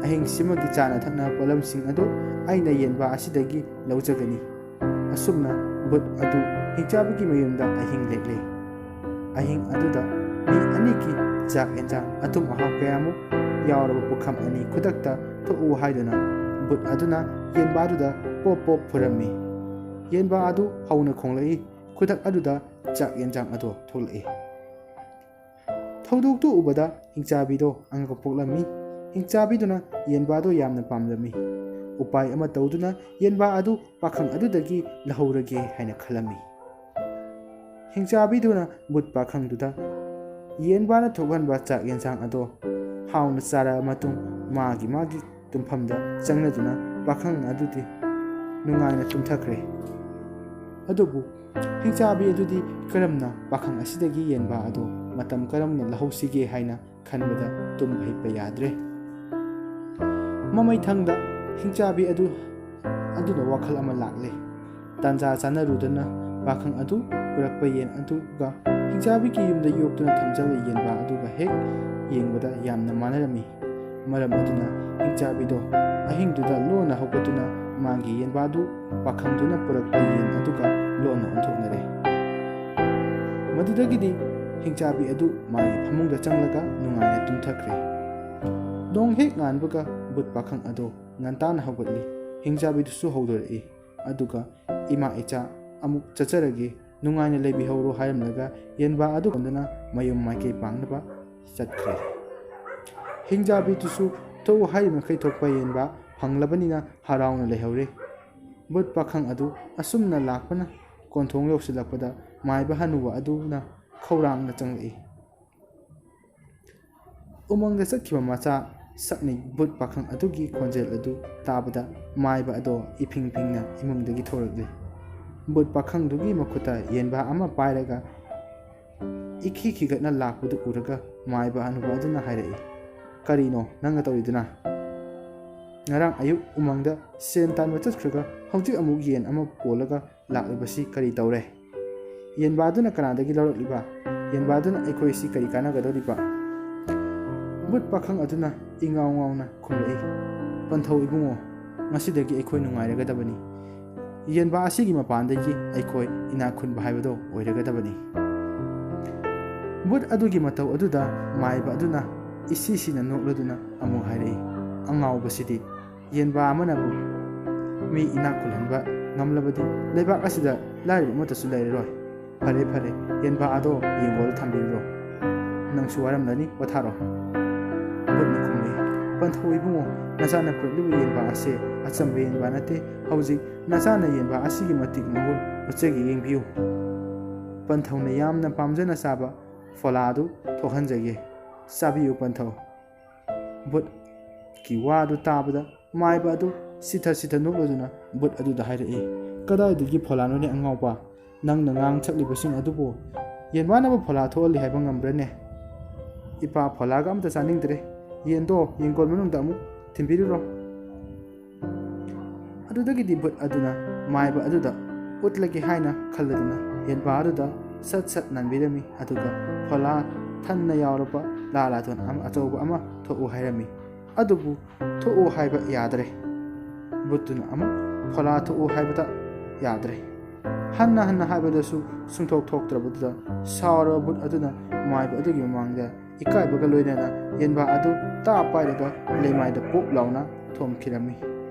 ꯑꯍꯤꯡꯁꯤꯃꯒꯤ ꯆꯥꯅ ꯊꯛꯅꯕ ꯄꯣꯠꯂꯝꯁꯤꯡ ꯑꯗꯨ ꯑꯩꯅ ꯌꯦꯟꯕꯥ ꯑꯁꯤꯗꯒꯤ ꯂꯧꯖꯒꯅꯤ꯫" ꯑꯁꯨꯝꯅ ꯕꯨꯠ ꯑꯗꯨ ꯍꯤꯡꯆꯥꯕꯤꯒꯤ ꯃꯌꯨꯝꯗ ꯑꯍꯤꯡ ꯂꯦꯛꯂꯦ꯫ ꯑꯍꯤꯡ ꯑꯗꯨꯗ ꯃꯤ ꯑꯅꯤꯒꯤ ꯆꯥꯛ ꯌꯦꯟꯁꯥꯡ, ꯑꯊꯨꯝ ꯑꯍꯥꯎ ꯀꯌꯥꯃꯨꯛ ꯌꯥꯎꯔꯕ ꯄꯨꯈꯝ ꯑꯅꯤ ꯈꯨꯗꯛꯇ ꯊꯣꯛꯎ ꯍꯥꯏꯗꯨꯅ ꯕꯨꯠ ꯑꯗꯨꯅ ꯌꯦꯟꯕꯥꯗꯨꯗ ꯄꯣꯞ ꯄꯣꯞ ꯐꯨꯔꯝꯃꯤ꯫ ꯌꯦꯟꯕꯥ ꯑꯗꯨ ꯍꯧꯅ ꯈꯣꯡꯂꯛꯏ꯫ ꯈꯨꯗꯛ ꯑꯗꯨꯗ ꯆꯥꯛ ꯌꯦꯟꯁꯥꯡ ꯑꯗꯨ ꯊꯣꯛꯂꯛꯏ꯫ ꯊꯧꯗꯣꯛꯇꯨ ꯎꯕꯗ ꯍꯤꯡꯆꯥꯕꯤꯗꯣ ꯑꯉꯛꯄ ꯄꯣꯛꯂꯝꯃꯤ꯫ ꯍꯤꯡꯆꯥꯕꯤꯗꯨꯅ ꯌꯦꯟꯕꯥꯗꯣ ꯌꯥꯝꯅ ꯄꯥꯝꯂꯝꯃꯤ꯫ ꯎꯄꯥꯏ ꯑꯃ ꯇꯧꯗꯨꯅ ꯌꯦꯟꯕꯥ ꯑꯗꯨ ꯄꯥꯈꯪ ꯑꯗꯨꯗꯒꯤ ꯂꯧꯍꯧꯔꯒꯦ ꯍꯥꯏꯅ ꯈꯜꯂꯝꯃꯤ꯫ ꯍꯤꯡꯆꯥꯕꯤꯗꯨꯅ ꯕꯨꯠ ꯄꯥꯈꯪꯗꯨꯗ ꯌꯦꯟꯕꯥꯅ ꯊꯣꯛꯍꯟꯕ ꯆꯥꯛ ꯌꯦꯟꯁꯥꯡ ꯑꯗꯣ ꯍꯥꯎꯅ ꯆꯥꯔꯕ ꯃꯇꯨꯡ, ꯃꯥꯒꯤ ꯃꯥꯒꯤ ꯇꯨꯝꯐꯝꯗ ꯆꯪꯅꯗꯨꯅ ꯄꯥꯈꯪ ꯑꯗꯨꯗꯤ ꯅꯨꯡꯉꯥꯏꯅ ꯇꯨꯝꯊꯈ꯭ꯔꯦ꯫ ꯑꯗꯨꯕꯨ ꯍꯤꯡꯆꯥꯕꯤ ꯑꯗꯨꯗꯤ ꯀꯔꯝꯅ ꯄꯥꯈꯪ ꯑꯁꯤꯗꯒꯤ ꯌꯦꯟꯕꯥ ꯑꯗꯨ ꯃꯇꯝ ꯀꯔꯝꯅ ꯂꯧꯍꯧꯁꯤꯒꯦ ꯍꯥꯏꯅ ꯈꯟꯕꯗ ꯇꯨꯝꯕ ꯍꯤꯞꯄ ꯌꯥꯗ꯭ꯔꯦ꯫ ꯃꯃꯩꯊꯪꯗ ꯍꯤꯡꯆꯥꯕꯤ ꯑꯗꯨ, ꯑꯗꯨꯅ ꯋꯥꯈꯜ ꯑꯃ ꯂꯥꯛꯂꯦ꯫ ꯇꯥꯟꯖꯥ ꯆꯥꯅꯔꯨꯗꯅ ꯄꯥꯈꯪ ꯑꯗꯨ ꯄꯨꯔꯛꯄ ꯌꯦꯟ ꯑꯗꯨꯒ ꯍꯤꯡꯆꯥꯕꯤꯒꯤ ꯌꯨꯝꯗ ꯌꯣꯛꯇꯨꯅ ꯊꯝꯖꯕ ꯌꯦꯟꯕꯥ ꯑꯗꯨꯒ ꯍꯦꯛ ꯌꯦꯡꯕꯗ ꯌꯥꯝꯅ ꯃꯥꯟꯅꯔꯝꯃꯤ꯫ ꯃꯔꯝ ꯑꯗꯨꯅ ꯍꯤꯡꯆꯥꯕꯤꯗꯣ ꯑꯍꯤꯡꯗꯨꯗ ꯂꯣꯟꯅ ꯍꯧꯒꯠꯇꯨꯅ ꯃꯥꯒꯤ ꯌꯦꯟꯕꯥꯗꯨ ꯄꯥꯈꯪꯗꯨꯅ ꯄꯨꯔꯛꯄ ꯌꯦꯟ ꯑꯗꯨꯒ ꯂꯣꯟꯅ ꯑꯣꯟꯊꯣꯛꯅꯔꯦ꯫ ꯃꯗꯨꯗꯒꯤꯗꯤ ꯍꯤꯡꯆꯥꯕꯤ ꯑꯗꯨ ꯃꯥꯒꯤ ꯐꯃꯨꯡꯗ ꯆꯪꯂꯒ ꯅꯨꯡꯉꯥꯏꯅ ꯇꯨꯝꯊꯈ꯭ꯔꯦ꯫ ꯅꯣꯡ ꯍꯦꯛ ꯉꯥꯟꯕꯒ ꯕꯨꯠ ꯄꯥꯈꯪ ꯑꯗꯨ ꯉꯟꯇꯥꯅ ꯍꯧꯒꯠꯂꯤ꯫ ꯍꯤꯡꯆꯥꯕꯤꯗꯨꯁꯨ ꯍꯧꯗꯣꯔꯛꯏ꯫ ꯑꯗꯨꯒ "ꯏꯃꯥ ꯏꯆꯥ, ꯑꯃꯨꯛ ꯆꯠꯆꯔꯒꯦ, ꯅꯨꯡꯉꯥꯏꯅ ꯂꯩꯕꯤꯍꯧꯔꯣ" ꯍꯥꯏꯔꯝꯂꯒ ꯌꯦꯟꯕꯥ ꯑꯗꯨ ꯀꯣꯟꯗꯨꯅ ꯃꯌꯨꯝ ꯃꯥꯏꯀꯩ ꯄꯥꯡꯅꯕ ꯆꯠꯈ꯭ꯔꯦ꯫ ꯍꯤꯡꯆꯥꯕꯤꯗꯨꯁꯨ ꯊꯣꯛꯎ ꯍꯥꯏꯔꯤꯕ ꯃꯈꯩ ꯊꯣꯛꯄ ꯌꯦꯟꯕꯥ ꯐꯪꯂꯕꯅꯤꯅ ꯍꯔꯥꯎꯅ ꯂꯩꯍꯧꯔꯦ꯫ ꯕꯨꯠ ꯄꯥꯈꯪ ꯑꯗꯨ ꯑꯁꯨꯝꯅ ꯂꯥꯛꯄꯅ ꯀꯣꯟꯊꯣꯡ ꯌꯧꯁꯤꯜꯂꯛꯄꯗ ꯃꯥꯏꯕ ꯍꯅꯨꯕ ꯑꯗꯨꯅ ꯈꯧꯔꯥꯡꯅ ꯆꯪꯂꯛꯏ꯫ ꯎꯃꯪꯗ ꯆꯠꯈꯤꯕ ꯃꯆꯥ ꯁꯛꯅꯤ ꯕꯨꯠ ꯄꯥꯈꯪ ꯑꯗꯨꯒꯤ ꯈꯣꯟꯖꯦꯜ ꯑꯗꯨ ꯇꯥꯕꯗ ꯃꯥꯏꯕ ꯑꯗꯣ ꯏꯐꯤꯡ ꯐꯤꯡꯅ ꯏꯃꯨꯡꯗꯒꯤ ꯊꯣꯔꯛꯂꯤ꯫ ꯕꯨꯠ ꯄꯥꯈꯪꯗꯨꯒꯤ ꯃꯈꯨꯠꯇ ꯌꯦꯟꯕꯥ ꯑꯃ ꯄꯥꯏꯔꯒ ꯏꯈꯤ ꯈꯤꯒꯠꯅ ꯂꯥꯛꯄꯗꯨ ꯎꯔꯒ ꯃꯥꯏꯕ ꯍꯅꯨꯕ ꯑꯗꯨꯅ ꯍꯥꯏꯔꯛꯏ, "ꯀꯔꯤꯅꯣ ꯅꯪꯅ ꯇꯧꯔꯤꯗꯨꯅ? ꯉꯔꯥꯡ ꯑꯌꯨꯛ ꯎꯃꯪꯗ ꯁꯦꯟ ꯇꯥꯟꯕ ꯆꯠꯈ꯭ꯔꯒ ꯍꯧꯖꯤꯛ ꯑꯃꯨꯛ ꯌꯦꯟ ꯑꯃ ꯀꯣꯜꯂꯒ ꯂꯥꯛꯂꯤꯕꯁꯤ ꯀꯔꯤ ꯇꯧꯔꯦ? ꯌꯦꯟꯕꯥꯗꯨꯅ ꯀꯅꯥꯗꯒꯤ ꯂꯧꯔꯛꯂꯤꯕ? ꯌꯦꯟꯕꯥꯗꯨꯅ ꯑꯩꯈꯣꯏꯁꯤ ꯀꯔꯤ ꯀꯥꯟꯅꯒꯗꯧꯔꯤꯕ?" ꯕꯨꯠ ꯄꯥꯈꯪ ꯑꯗꯨꯅ ꯏꯉꯥꯎ ꯉꯥꯎꯅ ꯈꯨꯝꯂꯛꯏ, "ꯄꯟꯊꯧ ꯏꯕꯨꯡꯉꯣ, ꯉꯁꯤꯗꯒꯤ ꯑꯩꯈꯣꯏ ꯅꯨꯡꯉꯥꯏꯔꯒꯗꯕꯅꯤ꯫ ꯌꯦꯟꯕꯥ ꯑꯁꯤꯒꯤ ꯃꯄꯥꯟꯗꯒꯤ ꯑꯩꯈꯣꯏ ꯏꯅꯥꯛ ꯈꯨꯟꯕ ꯍꯥꯏꯕꯗꯣ ꯑꯣꯏꯔꯒꯗꯕꯅꯤ꯫" ꯕꯨꯠ ꯑꯗꯨꯒꯤ ꯃꯇꯧ ꯑꯗꯨꯗ ꯃꯥꯏꯕ ꯑꯗꯨꯅ ꯏꯁꯤ ꯁꯤꯅ ꯅꯣꯛꯂꯗꯨꯅ ꯑꯃꯨꯛ ꯍꯥꯏꯔꯛꯏ, "ꯑꯉꯥꯎꯕꯁꯤꯗꯤ, ꯌꯦꯟꯕꯥ ꯑꯃꯅꯕꯨ ꯃꯤ ꯏꯅꯥꯛ ꯈꯨꯜꯍꯟꯕ ꯉꯝꯂꯕꯗꯤ ꯂꯩꯕꯥꯛ ꯑꯁꯤꯗ ꯂꯥꯏꯔꯕ ꯑꯃꯠꯇꯁꯨ ꯂꯩꯔꯔꯣꯏ꯫ ꯐꯔꯦ, ꯐꯔꯦ, ꯌꯦꯟꯕꯥ ꯑꯗꯣ ꯌꯦꯡꯒꯣꯜꯗ ꯊꯝꯕꯤꯔꯨꯔꯣ꯫ ꯅꯪꯁꯨ ꯋꯥꯔꯝꯂꯅꯤ, ꯄꯣꯊꯥꯔꯣ꯫" ꯕꯨꯠꯅ ꯈꯨꯝꯂꯛꯏ, "ꯄꯟꯊꯧ ꯏꯕꯨꯡꯉꯣ, ꯅꯆꯥꯅ ꯄꯨꯔꯛꯂꯤꯕ ꯌꯦꯟꯕꯥ ꯑꯁꯦ ꯑꯆꯝꯕ ꯌꯦꯟꯕꯥ ꯅꯠꯇꯦ꯫ ꯍꯧꯖꯤꯛ ꯅꯆꯥꯅ ꯌꯦꯟꯕꯥ ꯑꯁꯤꯒꯤ ꯃꯇꯤꯛ ꯃꯒꯨꯟ ꯎꯠꯆꯒꯦ, ꯌꯦꯡꯕꯤꯌꯨ꯫" ꯄꯟꯊꯧꯅ ꯌꯥꯝꯅ ꯄꯥꯝꯖꯅ ꯆꯥꯕ ꯐꯣꯂꯥ ꯑꯗꯨ ꯊꯣꯛꯍꯟꯖꯒꯦ꯫ ꯆꯥꯕꯤꯌꯨ ꯄꯟꯊꯧ꯫ ꯕꯨꯠꯀꯤ ꯋꯥꯗꯨ ꯇꯥꯕꯗ ꯃꯥꯏꯕ ꯑꯗꯨ ꯁꯤꯊ ꯁꯤꯊ ꯅꯣꯛꯂꯗꯨꯅ ꯕꯨꯠ ꯑꯗꯨꯗ ꯍꯥꯏꯔꯛꯏ, "ꯀꯗꯥꯏꯗꯒꯤ ꯐꯣꯂꯥꯅꯣꯅꯦ ꯑꯉꯥꯎꯕ? ꯅꯪꯅ ꯉꯥꯡ ꯁꯛꯂꯤꯕꯁꯤꯡ ꯑꯗꯨꯕꯨ ꯌꯦꯟꯕꯥꯅꯕꯨ ꯐꯣꯂꯥ ꯊꯣꯛꯍꯜꯂꯤ ꯍꯥꯏꯕ ꯉꯝꯕ꯭ꯔꯅꯦ? ꯏꯄꯥ ꯐꯣꯂꯥꯒ ꯑꯝꯇ ꯆꯥꯅꯤꯡꯗ꯭ꯔꯦ꯫ ꯌꯦꯟꯗꯣ ꯌꯦꯡꯒꯣꯜ ꯃꯅꯨꯡꯗ ꯑꯃꯨꯛ ꯊꯤꯟꯕꯤꯔꯨꯔꯣ꯫" ꯑꯗꯨꯗꯒꯤꯗꯤ ꯕꯨꯠ ꯑꯗꯨꯅ ꯃꯥꯏꯕ ꯑꯗꯨꯗ ꯎꯠꯂꯒꯦ ꯍꯥꯏꯅ ꯈꯜꯂꯗꯨꯅ ꯌꯦꯟꯕꯥ ꯑꯗꯨꯗ ꯁꯠ ꯁꯠ ꯅꯥꯟꯕꯤꯔꯝꯃꯤ꯫ ꯑꯗꯨꯒ ꯐꯣꯂꯥ ꯊꯟꯅ ꯌꯥꯎꯔꯕ ꯂꯥ ꯂꯥꯇꯣꯟ ꯑꯃ, ꯑꯆꯧꯕ ꯑꯃ ꯊꯣꯛꯎ ꯍꯥꯏꯔꯝꯃꯤ꯫ ꯑꯗꯨꯕꯨ ꯊꯣꯛꯎ ꯍꯥꯏꯕ ꯌꯥꯗ꯭ꯔꯦ꯫ ꯕꯨꯠꯇꯨꯅ ꯑꯃꯨꯛ ꯐꯣꯂꯥ ꯊꯣꯛꯎ ꯍꯥꯏꯕꯗ ꯌꯥꯗ꯭ꯔꯦ꯫ ꯍꯟꯅ ꯍꯟꯅ ꯍꯥꯏꯕꯗꯁꯨ ꯁꯨꯡꯊꯣꯛ ꯊꯣꯛꯇ꯭ꯔꯕꯗꯨꯗ ꯁꯥꯎꯔꯕ ꯕꯨꯠ ꯑꯗꯨꯅ ꯃꯥꯏꯕ ꯑꯗꯨꯒꯤ ꯃꯃꯥꯡꯗ ꯏꯀꯥꯏꯕꯒ ꯂꯣꯏꯅꯅ ꯌꯦꯟꯕꯥ ꯑꯗꯨ ꯇꯥ ꯄꯥꯏꯔꯒ ꯂꯩꯃꯥꯏꯗ ꯄꯣꯞ ꯂꯥꯎꯅ ꯊꯣꯝꯈꯤꯔꯝꯃꯤ꯫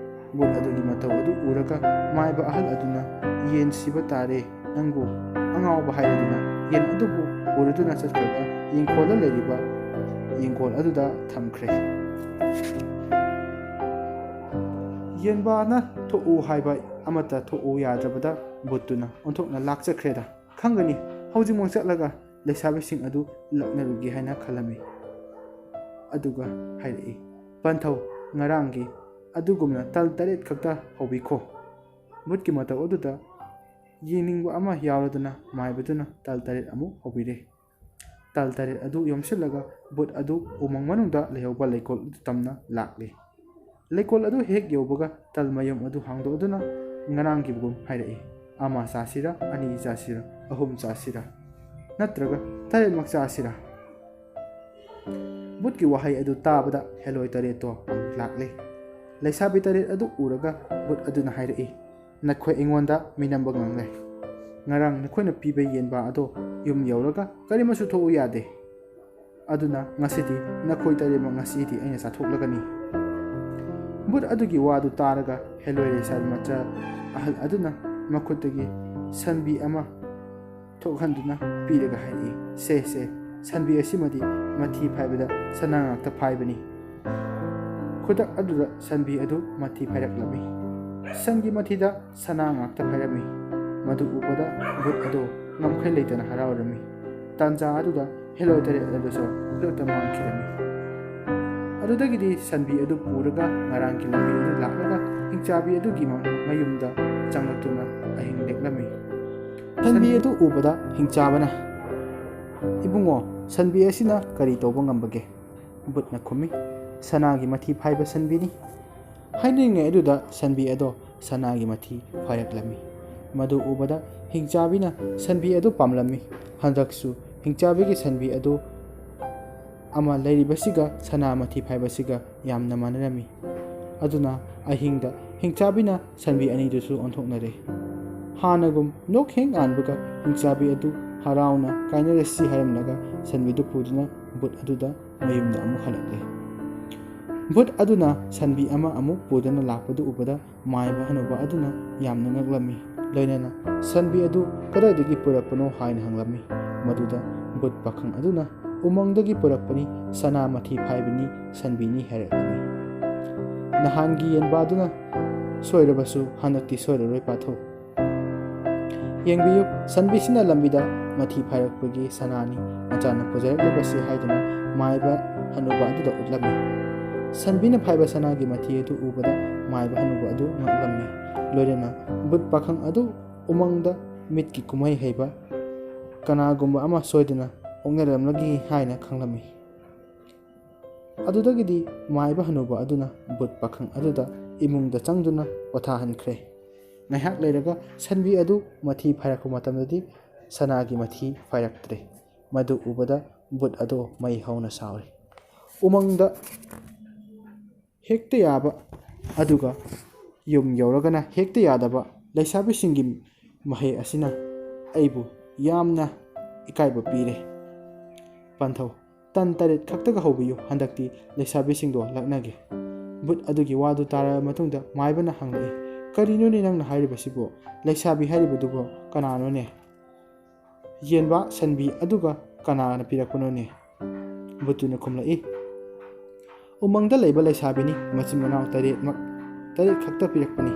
ꯕꯨꯠ ꯑꯗꯨꯒꯤ ꯃꯇꯧ ꯑꯗꯨ ꯎꯔꯒ ꯃꯥꯏꯕ ꯑꯍꯜ ꯑꯗꯨꯅ, "ꯌꯦꯟ ꯁꯤꯕ ꯇꯥꯔꯦ ꯅꯪꯕꯨ, ꯑꯉꯥꯎꯕ" ꯍꯥꯏꯔꯗꯨꯅ ꯌꯦꯟ ꯑꯗꯨꯕꯨ ꯄꯨꯔꯗꯨꯅ ꯆꯠꯈ꯭ꯔꯒ ꯌꯦꯡꯈꯣꯜꯗ ꯂꯩꯔꯤꯕ ꯌꯦꯡꯈꯣꯜ ꯑꯗꯨꯗ ꯊꯝꯈ꯭ꯔꯦ꯫ ꯌꯦꯟꯕꯥꯅ ꯊꯣꯛꯎ ꯍꯥꯏꯕ ꯑꯃꯠꯇ ꯊꯣꯛꯎ ꯌꯥꯗ꯭ꯔꯕꯗ ꯕꯨꯠꯇꯨꯅ ꯑꯣꯟꯊꯣꯛꯅ ꯂꯥꯛꯆꯈ꯭ꯔꯦꯗ꯫ ꯈꯪꯒꯅꯤ, ꯍꯧꯖꯤꯛꯃꯛ ꯆꯠꯂꯒ ꯂꯩꯁꯥꯕꯤꯁꯤꯡ ꯑꯗꯨ ꯂꯛꯅꯔꯨꯒꯦ ꯍꯥꯏꯅ ꯈꯜꯂꯝꯃꯤ꯫ ꯑꯗꯨꯒ ꯍꯥꯏꯔꯛꯏ, "ꯄꯟꯊꯧ, ꯉꯔꯥꯡꯒꯤ ꯑꯗꯨꯒꯨꯝꯅ ꯇꯜ ꯇꯔꯦꯠ ꯈꯛꯇ ꯍꯧꯕꯤꯈꯣ꯫" ꯕꯨꯠꯀꯤ ꯃꯇꯧ ꯑꯗꯨꯗ ꯌꯦꯡꯅꯤꯡꯕ ꯑꯃ ꯌꯥꯎꯔꯗꯨꯅ ꯃꯥꯏꯕꯗꯨꯅ ꯇꯜ ꯇꯔꯦꯠ ꯑꯃꯨꯛ ꯍꯧꯕꯤꯔꯦ꯫ ꯇꯜ ꯇꯔꯦꯠ ꯑꯗꯨ ꯌꯣꯝꯁꯤꯜꯂꯒ ꯕꯨꯠ ꯑꯗꯨ ꯎꯃꯪ ꯃꯅꯨꯡꯗ ꯂꯩꯍꯧꯕ ꯂꯩꯀꯣꯜ ꯑꯗꯨ ꯇꯝꯅ ꯂꯥꯛꯂꯤ꯫ ꯂꯩꯀꯣꯜ ꯑꯗꯨ ꯍꯦꯛ ꯌꯧꯕꯒ ꯇꯜ ꯃꯌꯨꯝ ꯑꯗꯨ ꯍꯥꯡꯗꯣꯛꯗꯨꯅ ꯉꯔꯥꯡꯒꯤꯒꯨꯝ ꯍꯥꯏꯔꯛꯏ, "ꯑꯃ ꯆꯥꯁꯤꯔꯥ, ꯑꯅꯤ ꯆꯥꯁꯤꯔꯥ, ꯑꯍꯨꯝ ꯆꯥꯁꯤꯔꯥ, ꯅꯠꯇ꯭ꯔꯒ ꯇꯔꯦꯠꯃꯛ ꯆꯥꯁꯤꯔꯥ?" ꯕꯨꯠꯀꯤ ꯋꯥꯍꯩ ꯑꯗꯨ ꯇꯥꯕꯗ ꯍꯦꯂꯣꯏ ꯇꯔꯦꯠꯇꯣ ꯑꯃꯨꯛ ꯂꯥꯛꯂꯦ꯫ ꯂꯩꯁꯥꯕꯤ ꯇꯔꯦꯠ ꯑꯗꯨ ꯎꯔꯒ ꯕꯨꯠ ꯑꯗꯨꯅ ꯍꯥꯏꯔꯛꯏ, "ꯅꯈꯣꯏ ꯑꯩꯉꯣꯟꯗ ꯃꯤꯅꯝꯕ ꯉꯝꯂꯦ꯫ ꯉꯔꯥꯡ ꯅꯈꯣꯏꯅ ꯄꯤꯕ ꯌꯦꯟꯕꯥ ꯑꯗꯣ ꯌꯨꯝ ꯌꯧꯔꯒ ꯀꯔꯤꯃꯁꯨ ꯊꯣꯛꯎ ꯌꯥꯗꯦ꯫ ꯑꯗꯨꯅ ꯉꯁꯤꯗꯤ ꯅꯈꯣꯏ ꯇꯔꯦꯠꯃꯛ ꯉꯁꯤꯗꯤ ꯑꯩꯅ ꯆꯥꯊꯣꯛꯂꯒꯅꯤ꯫" ꯕꯨꯠ ꯑꯗꯨꯒꯤ ꯋꯥꯗꯨ ꯇꯥꯔꯒ ꯍꯦꯂꯣꯏ ꯂꯩꯁꯥꯕꯤ ꯃꯆꯥ ꯑꯍꯜ ꯑꯗꯨꯅ ꯃꯈꯨꯠꯇꯒꯤ ꯁꯟꯕꯤ ꯑꯃ ꯊꯣꯛꯍꯟꯗꯨꯅ ꯄꯤꯔꯒ ꯍꯥꯏꯔꯛꯏ, "ꯁꯦ, ꯁꯦ, ꯁꯟꯕꯤ ꯑꯁꯤꯃꯗꯤ ꯃꯊꯤ ꯐꯥꯏꯕꯗ ꯁꯅꯥ ꯉꯥꯛꯇ ꯐꯥꯏꯕꯅꯤ꯫" ꯈꯨꯗꯛ ꯑꯗꯨꯗ ꯁꯟꯕꯤ ꯑꯗꯨ ꯃꯊꯤ ꯐꯥꯏꯔꯛꯂꯝꯃꯤ꯫ ꯁꯟꯒꯤ ꯃꯊꯤꯗ ꯁꯅꯥ ꯉꯥꯛꯇ ꯐꯥꯏꯔꯝꯃꯤ꯫ ꯃꯗꯨ ꯎꯕꯗ ꯕꯨꯠ ꯑꯗꯨ ꯉꯝꯈꯩ ꯂꯩꯇꯅ ꯍꯔꯥꯎꯔꯝꯃꯤ꯫ ꯇꯥꯟꯖꯥ ꯑꯗꯨꯗ ꯍꯦꯂꯣꯏ ꯇꯔꯦꯠ ꯑꯗꯨꯁꯨ ꯈꯨꯗꯛꯇ ꯃꯥꯡꯈꯤꯔꯝꯃꯤ꯫ ꯑꯗꯨꯗꯒꯤꯗꯤ ꯁꯟꯕꯤ ꯑꯗꯨ ꯄꯨꯔꯒ ꯉꯔꯥꯡꯒꯤ ꯂꯝꯕꯤ ꯑꯗꯨ ꯂꯥꯛꯂꯒ ꯍꯤꯡꯆꯥꯕꯤ ꯑꯗꯨꯒꯤ ꯃ-, ꯃꯌꯨꯝꯗ ꯆꯪꯂꯛꯇꯨꯅ ꯑꯍꯤꯡ ꯂꯦꯛꯂꯝꯃꯤ꯫ ꯁꯟꯕꯤ ꯑꯗꯨ ꯎꯕꯗ ꯍꯤꯡꯆꯥꯕꯅ, "ꯏꯕꯨꯡꯉꯣ, ꯁꯟꯕꯤ ꯑꯁꯤꯅ ꯀꯔꯤ ꯇꯧꯕ ꯉꯝꯕꯒꯦ?" ꯕꯨꯠꯅ ꯈꯨꯝꯃꯤ, "ꯁꯅꯥꯒꯤ ꯃꯊꯤ ꯐꯥꯏꯕ ꯁꯟꯕꯤꯅꯤ"꯫ ꯍꯥꯏꯅꯔꯤꯉꯩ ꯑꯗꯨꯗ ꯁꯟꯕꯤ ꯑꯗꯣ ꯁꯅꯥꯒꯤ ꯃꯊꯤ ꯐꯥꯏꯔꯛꯂꯝꯃꯤ꯫ ꯃꯗꯨ ꯎꯕꯗ ꯍꯤꯡꯆꯥꯕꯤꯅ ꯁꯟꯕꯤ ꯑꯗꯨ ꯄꯥꯝꯂꯝꯃꯤ꯫ ꯍꯟꯗꯛꯁꯨ ꯍꯤꯡꯆꯥꯕꯤꯒꯤ ꯁꯟꯕꯤ ꯑꯗꯨ ꯑꯃ ꯂꯩꯔꯤꯕꯁꯤꯒ ꯁꯅꯥ ꯃꯊꯤ ꯐꯥꯏꯕꯁꯤꯒ ꯌꯥꯝꯅ ꯃꯥꯟꯅꯔꯝꯃꯤ꯫ ꯑꯗꯨꯅ ꯑꯍꯤꯡꯗ ꯍꯤꯡꯆꯥꯕꯤꯅ ꯁꯟꯕꯤ ꯑꯅꯤꯗꯨꯁꯨ ꯑꯣꯟꯊꯣꯛꯅꯔꯦ꯫ ꯍꯥꯟꯅꯒꯨꯝ ꯅꯣꯛ ꯍꯦꯛ ꯉꯥꯟꯕꯒ ꯍꯤꯡꯆꯥꯕꯤ ꯑꯗꯨ ꯍꯔꯥꯎꯅ "ꯀꯥꯏꯅꯔꯁꯤ" ꯍꯥꯏꯔꯝꯂꯒ ꯁꯟꯕꯤꯗꯨ ꯄꯨꯗꯨꯅ ꯕꯨꯠ ꯑꯗꯨꯗ ꯃꯌꯨꯝꯗ ꯑꯃꯨꯛ ꯍꯜꯂꯛꯂꯦ꯫ ꯕꯨꯠ ꯑꯗꯨꯅ ꯁꯟꯕꯤ ꯑꯃ ꯑꯃꯨꯛ ꯄꯨꯗꯨꯅ ꯂꯥꯛꯄꯗꯨ ꯎꯕꯗ ꯃꯥꯏꯕ ꯍꯅꯨꯕ ꯑꯗꯨꯅ ꯌꯥꯝꯅ ꯉꯛꯂꯝꯃꯤ꯫ ꯂꯣꯏꯅꯅ ꯁꯟꯕꯤ ꯑꯗꯨ ꯀꯗꯥꯏꯗꯒꯤ ꯄꯨꯔꯛꯄꯅꯣ ꯍꯥꯏꯅ ꯍꯪꯂꯝꯃꯤ꯫ ꯃꯗꯨꯗ ꯕꯨꯠ ꯄꯥꯈꯪ ꯑꯗꯨꯅ, "ꯎꯃꯪꯗꯒꯤ ꯄꯨꯔꯛꯄꯅꯤ, ꯁꯅꯥ ꯃꯊꯤ ꯐꯥꯏꯕꯅꯤ, ꯁꯟꯕꯤꯅꯤ" ꯍꯥꯏꯔꯛꯂꯝꯃꯤ꯫ ꯅꯍꯥꯟꯒꯤ ꯌꯦꯟꯕꯥꯗꯨꯅ ꯁꯣꯏꯔꯕꯁꯨ ꯍꯟꯗꯛꯇꯤ ꯁꯣꯏꯔꯔꯣꯏ ꯄꯥꯊꯧ꯫ ꯌꯦꯡꯕꯤꯌꯨ, ꯁꯟꯕꯤꯁꯤꯅ ꯂꯝꯕꯤꯗ ꯃꯊꯤ ꯐꯥꯏꯔꯛꯄꯒꯤ ꯁꯅꯥꯅꯤ ꯃꯆꯥꯅ ꯄꯨꯖꯔꯛꯂꯤꯕꯁꯤ ꯍꯥꯏꯗꯨꯅ ꯃꯥꯏꯕ ꯍꯅꯨꯕ ꯑꯗꯨꯗ ꯎꯠꯂꯝꯃꯤ꯫ ꯁꯟꯕꯤꯅ ꯐꯥꯏꯕ ꯁꯅꯥꯒꯤ ꯃꯊꯤ ꯑꯗꯨ ꯎꯕꯗ ꯃꯥꯏꯕ ꯍꯅꯨꯕ ꯑꯗꯨ ꯉꯛꯂꯝꯃꯤ꯫ ꯂꯣꯏꯅꯅ ꯕꯨꯠ ꯄꯥꯈꯪ ꯑꯗꯨ ꯎꯃꯪꯗ ꯃꯤꯠꯀꯤ ꯀꯨꯝꯍꯩ ꯍꯩꯕ ꯀꯅꯥꯒꯨꯝꯕ ꯑꯃ ꯁꯣꯏꯗꯅ ꯑꯣꯛꯅꯔꯝꯂꯒꯅꯤ ꯍꯥꯏꯅ ꯈꯪꯂꯝꯃꯤ꯫ ꯑꯗꯨꯗꯒꯤꯗꯤ ꯃꯥꯏꯕ ꯍꯅꯨꯕ ꯑꯗꯨꯅ ꯕꯨꯠ ꯄꯥꯈꯪ ꯑꯗꯨꯗ ꯏꯃꯨꯡꯗ ꯆꯪꯗꯨꯅ ꯄꯣꯊꯥꯍꯟꯈ꯭ꯔꯦ꯫ ꯉꯥꯏꯍꯥꯛ ꯂꯩꯔꯒ ꯁꯟꯕꯤ ꯑꯗꯨ ꯃꯊꯤ ꯐꯥꯏꯔꯛꯄ ꯃꯇꯝꯗꯗꯤ ꯁꯅꯥꯒꯤ ꯃꯊꯤ ꯐꯥꯏꯔꯛꯇ꯭ꯔꯦ꯫ ꯃꯗꯨ ꯎꯕꯗ ꯕꯨꯠ ꯑꯗꯨ ꯃꯩ ꯍꯧꯅ ꯁꯥꯎꯔꯤ꯫ ꯎꯃꯪꯗ ꯍꯦꯛꯇ ꯌꯥꯕ, ꯑꯗꯨꯒ ꯌꯨꯝ ꯌꯧꯔꯒꯅ ꯍꯦꯛꯇ ꯌꯥꯗꯕ ꯂꯩꯁꯥꯕꯤꯁꯤꯡꯒꯤ ꯃꯍꯩ ꯑꯁꯤꯅ ꯑꯩꯕꯨ ꯌꯥꯝꯅ ꯏꯀꯥꯏꯕ ꯄꯤꯔꯦ꯫ ꯄꯟꯊꯧ, ꯇꯟ ꯇꯔꯦꯠ ꯈꯛꯇꯒ ꯍꯧꯕꯤꯌꯨ, ꯍꯟꯗꯛꯇꯤ ꯂꯩꯁꯥꯕꯤꯁꯤꯡꯗꯣ ꯂꯛꯅꯒꯦ꯫ ꯕꯨꯠ ꯑꯗꯨꯒꯤ ꯋꯥꯗꯨ ꯇꯥꯔꯕ ꯃꯇꯨꯡꯗ ꯃꯥꯏꯕꯅ ꯍꯪꯂꯛꯏ, "ꯀꯔꯤꯅꯣꯅꯦ ꯅꯪꯅ ꯍꯥꯏꯔꯤꯕꯁꯤꯕꯨ? ꯂꯩꯁꯥꯕꯤ ꯍꯥꯏꯔꯤꯕꯗꯨꯕꯨ ꯀꯅꯥꯅꯣꯅꯦ?" ꯌꯦꯟꯕ ꯁꯟꯕꯤ ꯑꯗꯨꯒ ꯀꯅꯥꯅ ꯄꯤꯔꯛꯄꯅꯣꯅꯦ? ꯕꯨꯠꯇꯨꯅ ꯈꯨꯝꯂꯛꯏ, "ꯎꯃꯪꯗ ꯂꯩꯕ ꯂꯩꯁꯥꯕꯤꯅꯤ, ꯃꯆꯤꯟ ꯃꯅꯥꯎ ꯇꯔꯦꯠꯃꯛ, ꯇꯔꯦꯠ ꯈꯛꯇ ꯄꯤꯔꯛꯄꯅꯤ"꯫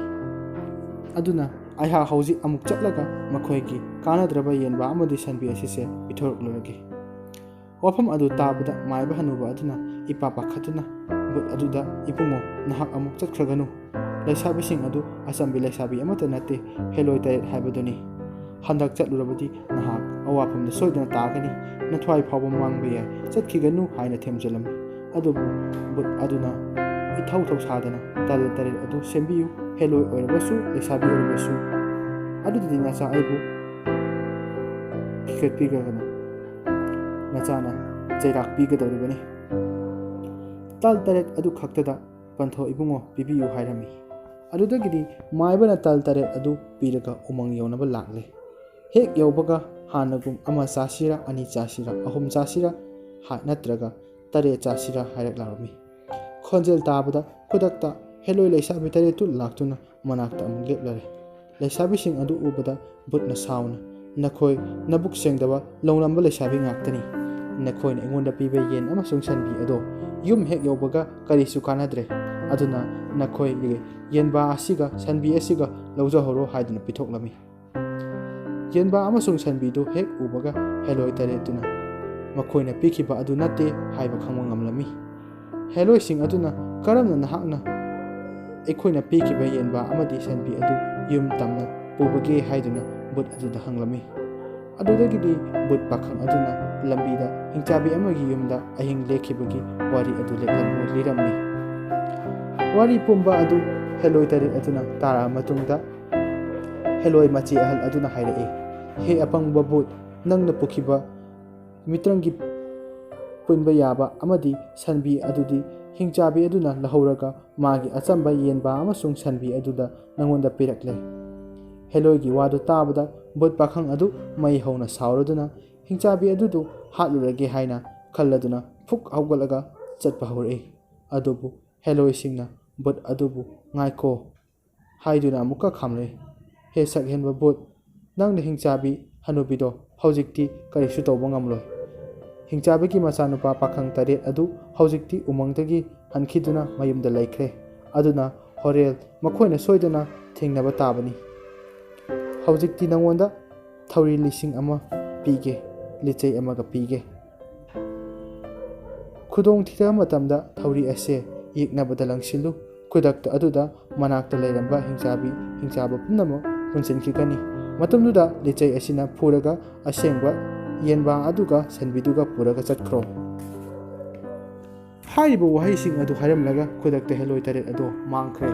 ꯑꯗꯨꯅ ꯑꯩꯍꯥꯛ ꯍꯧꯖꯤꯛ ꯑꯃꯨꯛ ꯆꯠꯂꯒ ꯃꯈꯣꯏꯒꯤ ꯀꯥꯟꯅꯗ꯭ꯔꯕ ꯌꯦꯟꯕ ꯑꯃꯗꯤ ꯁꯟꯕꯤ ꯑꯁꯤꯁꯦ ꯄꯤꯊꯣꯔꯛꯂꯨꯔꯒꯦ꯫ ꯋꯥꯐꯝ ꯑꯗꯨ ꯇꯥꯕꯗ ꯃꯥꯏꯕ ꯍꯅꯨꯕ ꯑꯗꯨꯅ ꯏꯄꯥ ꯄꯥꯈꯠꯇꯨꯅ ꯚꯨꯠ ꯑꯗꯨꯗ, "ꯏꯕꯨꯡꯉꯣ, ꯅꯍꯥꯛ ꯑꯃꯨꯛ ꯆꯠꯈ꯭ꯔꯒꯅꯨ꯫ ꯂꯩꯁꯥꯕꯤꯁꯤꯡ ꯑꯗꯨ ꯑꯆꯝꯕꯤ ꯂꯩꯁꯥꯕꯤ ꯑꯃꯠꯇ ꯅꯠꯇꯦ, ꯍꯦꯂꯣꯏ ꯇꯔꯦꯠ ꯍꯥꯏꯕꯗꯨꯅꯤ꯫ ꯍꯟꯗꯛ ꯆꯠꯂꯨꯔꯕꯗꯤ ꯅꯍꯥꯛ ꯑꯋꯥꯐꯝꯗ ꯁꯣꯏꯗꯅ ꯇꯥꯒꯅꯤ꯫ ꯅꯊ꯭ꯋꯥꯏ ꯐꯥꯎꯕ ꯃꯥꯡꯕ ꯌꯥꯏ꯫ ꯆꯠꯈꯤꯒꯅꯨ" ꯍꯥꯏꯅ ꯊꯦꯝꯖꯤꯜꯂꯝꯃꯤ꯫ ꯑꯗꯨꯕꯨ ꯚꯨꯠ ꯑꯗꯨꯅ ꯏꯊꯧ ꯊꯧꯁꯥꯗꯅ, "ꯇꯜ ꯇꯔꯦꯠ ꯑꯗꯨ ꯁꯦꯝꯕꯤꯌꯨ, ꯍꯦꯂꯣꯏ ꯑꯣꯏꯔꯕꯁꯨ, ꯂꯩꯁꯥꯕꯤ ꯑꯣꯏꯔꯕꯁꯨ꯫ ꯑꯗꯨꯗꯗꯤ ꯅꯆꯥ ꯑꯩꯕꯨ ꯊꯤꯒꯠꯄꯤꯈ꯭ꯔꯒꯅꯨ꯫ ꯅꯆꯥꯅ ꯆꯩꯔꯥꯛ ꯄꯤꯒꯗꯧꯔꯤꯕꯅꯤ꯫ ꯇꯜ ꯇꯔꯦꯠ ꯑꯗꯨ ꯈꯛꯇꯗ ꯄꯟꯊꯧ ꯏꯕꯨꯡꯉꯣ, ꯄꯤꯕꯤꯌꯨ" ꯍꯥꯏꯔꯝꯃꯤ꯫ ꯑꯗꯨꯗꯒꯤꯗꯤ ꯃꯥꯏꯕꯅ ꯇꯜ ꯇꯔꯦꯠ ꯑꯗꯨ ꯄꯤꯔꯒ ꯎꯃꯪ ꯌꯧꯅꯕ ꯂꯥꯛꯂꯦ꯫ ꯍꯦꯛ ꯌꯧꯕꯒ ꯍꯥꯟꯅꯒꯨꯝ "ꯑꯃ ꯆꯥꯁꯤꯔꯥ, ꯑꯅꯤ ꯆꯥꯁꯤꯔꯥ, ꯑꯍꯨꯝ ꯆꯥꯁꯤꯔꯥ, ꯍꯥ-, ꯅꯠꯇ꯭ꯔꯒ ꯇꯔꯦꯠ ꯆꯥꯁꯤꯔꯥ?" ꯍꯥꯏꯔꯛꯂꯝꯃꯤ꯫ ꯈꯣꯟꯖꯦꯜ ꯇꯥꯕꯗ ꯈꯨꯗꯛꯇ ꯍꯦꯂꯣꯏ ꯂꯩꯁꯥꯕꯤ ꯇꯔꯦꯠꯇꯨ ꯂꯥꯛꯇꯨꯅ ꯃꯅꯥꯛꯇ ꯑꯃꯨꯛ ꯂꯦꯞꯂꯔꯦ꯫ ꯂꯩꯁꯥꯕꯤꯁꯤꯡ ꯑꯗꯨ ꯎꯕꯗ ꯚꯨꯠꯅ ꯁꯥꯎꯅ, "ꯅꯈꯣꯏ ꯅꯕꯨꯛ ꯁꯦꯡꯗꯕ ꯂꯧꯅꯝꯕ ꯂꯩꯁꯥꯕꯤ ꯉꯥꯛꯇꯅꯤ꯫ ꯅꯈꯣꯏꯅ ꯑꯩꯉꯣꯟꯗ ꯄꯤꯕ ꯌꯦꯟ ꯑꯃꯁꯨꯡ ꯁꯟꯕꯤ ꯑꯗꯣ ꯌꯨꯝ ꯍꯦꯛ ꯌꯧꯕꯒ ꯀꯔꯤꯁꯨ ꯀꯥꯟꯅꯗ꯭ꯔꯦ꯫ ꯑꯗꯨꯅ ꯅꯈꯣꯏꯒꯤ ꯌꯦꯟꯕꯥ ꯑꯁꯤꯒ ꯁꯟꯕꯤ ꯑꯁꯤꯒ ꯂꯧꯖꯍꯧꯔꯣ" ꯍꯥꯏꯗꯨꯅ ꯄꯤꯊꯣꯛꯂꯝꯃꯤ꯫ ꯌꯦꯟꯕꯥ ꯑꯃꯁꯨꯡ ꯁꯟꯕꯤꯗꯨ ꯍꯦꯛ ꯎꯕꯒ ꯍꯦꯂꯣꯏ ꯇꯔꯦꯠꯇꯨꯅ ꯃꯈꯣꯏꯅ ꯄꯤꯈꯤꯕ ꯑꯗꯨ ꯅꯠꯇꯦ ꯍꯥꯏꯕ ꯈꯪꯕ ꯉꯝꯂꯝꯃꯤ꯫ ꯍꯦꯂꯣꯏꯁꯤꯡ ꯑꯗꯨꯅ, "ꯀꯔꯝꯅ ꯅꯍꯥꯛꯅ ꯑꯩꯈꯣꯏꯅ ꯄꯤꯈꯤꯕ ꯌꯦꯟꯕꯥ ꯑꯃꯗꯤ ꯁꯟꯕꯤ ꯑꯗꯨ ꯌꯨꯝ ꯇꯝꯅ ꯄꯨꯕꯒꯦ?" ꯍꯥꯏꯗꯨꯅ ꯚꯨꯠ ꯑꯗꯨꯗ ꯍꯪꯂꯝꯃꯤ꯫ ꯑꯗꯨꯗꯒꯤꯗꯤ ꯚꯨꯠ ꯄꯥꯈꯪ ꯑꯗꯨꯅ ꯂꯝꯕꯤꯗ ꯍꯤꯡꯆꯥꯕꯤ ꯑꯃꯒꯤ ꯌꯨꯝꯗ ꯑꯍꯤꯡ ꯂꯦꯛꯈꯤꯕꯒꯤ ꯋꯥꯔꯤ ꯑꯗꯨ ꯂꯦꯞꯂꯝꯃꯨ-, ꯂꯤꯔꯝꯃꯤ꯫ ꯋꯥꯔꯤ ꯄꯨꯝꯕ ꯑꯗꯨ ꯍꯦꯂꯣꯏ ꯇꯔꯦꯠ ꯑꯗꯨꯅ ꯇꯥꯔꯛꯑ ꯃꯇꯨꯡꯗ, ꯍꯦꯂꯣꯏ ꯃꯆꯦ ꯑꯍꯜ ꯑꯗꯨꯅ ꯍꯥꯏꯔꯛꯏ, "ꯍꯦ ꯑꯄꯪꯕ ꯚꯨꯠ, ꯅꯪꯅ ꯄꯨꯈꯤꯕ ꯃꯤꯇ꯭ꯔꯪꯒꯤ ꯄꯨꯟꯕ ꯌꯥꯕ ꯑꯃꯗꯤ ꯁꯟꯕꯤ ꯑꯗꯨꯗꯤ ꯍꯤꯡꯆꯥꯕꯤ ꯑꯗꯨꯅ ꯂꯧꯍꯧꯔꯒ ꯃꯥꯒꯤ ꯑꯆꯝꯕ ꯌꯦꯟꯕꯥ ꯑꯃꯁꯨꯡ ꯁꯟꯕꯤ ꯑꯗꯨꯗ ꯅꯪꯉꯣꯟꯗ ꯄꯤꯔꯛꯂꯦ꯫" ꯍꯦꯂꯣꯏꯒꯤ ꯋꯥꯗꯨ ꯇꯥꯕꯗ ꯚꯨꯠ ꯄꯥꯈꯪ ꯑꯗꯨ ꯃꯩ ꯍꯧꯅ ꯁꯥꯎꯔꯗꯨꯅ ꯍꯤꯡꯆꯥꯕꯤ ꯑꯗꯨꯗꯨ ꯍꯥꯠꯂꯨꯔꯒꯦ ꯍꯥꯏꯅ ꯈꯜꯂꯗꯨꯅ ꯐꯨꯛ ꯍꯧꯒꯠꯂꯒ ꯆꯠꯄ ꯍꯧꯔꯛꯏ꯫ ꯑꯗꯨꯕꯨ ꯍꯦꯂꯣꯏꯁꯤꯡꯅ ꯚꯨꯠ ꯑꯗꯨꯕꯨ, "ꯉꯥꯏꯈꯣ" ꯍꯥꯏꯗꯨꯅ ꯑꯃꯨꯛꯀ ꯈꯥꯝꯂꯛꯏ꯫ "ꯍꯦ ꯁꯛꯍꯦꯟꯕ ꯚꯨꯠ, ꯅꯪꯅ ꯍꯤꯡꯆꯥꯕꯤ ꯍꯅꯨꯕꯤꯗꯣ ꯍꯧꯖꯤꯛꯇꯤ ꯀꯔꯤꯁꯨ ꯇꯧꯕ ꯉꯝꯂꯣꯏ꯫ ꯍꯤꯡꯆꯥꯕꯤꯒꯤ ꯃꯆꯥꯅꯨꯄꯥ ꯄꯥꯈꯪ ꯇꯔꯦꯠ ꯑꯗꯨ ꯍꯧꯖꯤꯛꯇꯤ ꯎꯃꯪꯗꯒꯤ ꯍꯟꯈꯤꯗꯨꯅ ꯃꯌꯨꯝꯗ ꯂꯩꯈ꯭ꯔꯦ꯫ ꯑꯗꯨꯅ ꯍꯣꯔꯦꯟ ꯃꯈꯣꯏꯅ ꯁꯣꯏꯗꯅ ꯊꯦꯡꯅꯕ ꯇꯥꯕꯅꯤ꯫ ꯍꯧꯖꯤꯛꯇꯤ ꯅꯉꯣꯟꯗ ꯊꯧꯔꯤ ꯂꯤꯁꯤꯡ ꯑꯃ ꯄꯤꯒꯦ, ꯂꯤꯆꯩ ꯑꯃꯒ ꯄꯤꯒꯦ꯫ ꯈꯨꯗꯣꯡ ꯊꯤꯔꯕ ꯃꯇꯝꯗ ꯊꯧꯔꯤ ꯑꯁꯦ ꯌꯦꯛꯅꯕꯗ ꯂꯪꯁꯤꯜꯂꯨ꯫ ꯈꯨꯗꯛꯇ ꯑꯗꯨꯗ ꯃꯅꯥꯛꯇ ꯂꯩꯔꯝꯕ ꯍꯤꯡꯆꯥꯕꯤ, ꯍꯤꯡꯆꯥꯕ ꯄꯨꯝꯅꯃꯛ ꯄꯨꯟꯁꯤꯟꯈꯤꯒꯅꯤ꯫ ꯃꯇꯝꯗꯨꯗ ꯂꯤꯆꯩ ꯑꯁꯤꯅ ꯐꯨꯔꯒ ꯑꯁꯦꯡꯕ ꯌꯦꯟꯕꯥ ꯑꯗꯨꯒ ꯁꯟꯕꯤꯗꯨꯒ ꯄꯨꯔꯒ ꯆꯠꯈ꯭ꯔꯣ꯫ ꯍꯥꯏꯔꯤꯕ ꯋꯥꯍꯩꯁꯤꯡ ꯑꯗꯨ ꯍꯥꯏꯔꯝꯂꯒ ꯈꯨꯗꯛꯇ ꯍꯦꯂꯣꯏ ꯇꯔꯦꯠ ꯑꯗꯨ ꯃꯥꯡꯈ꯭ꯔꯦ꯫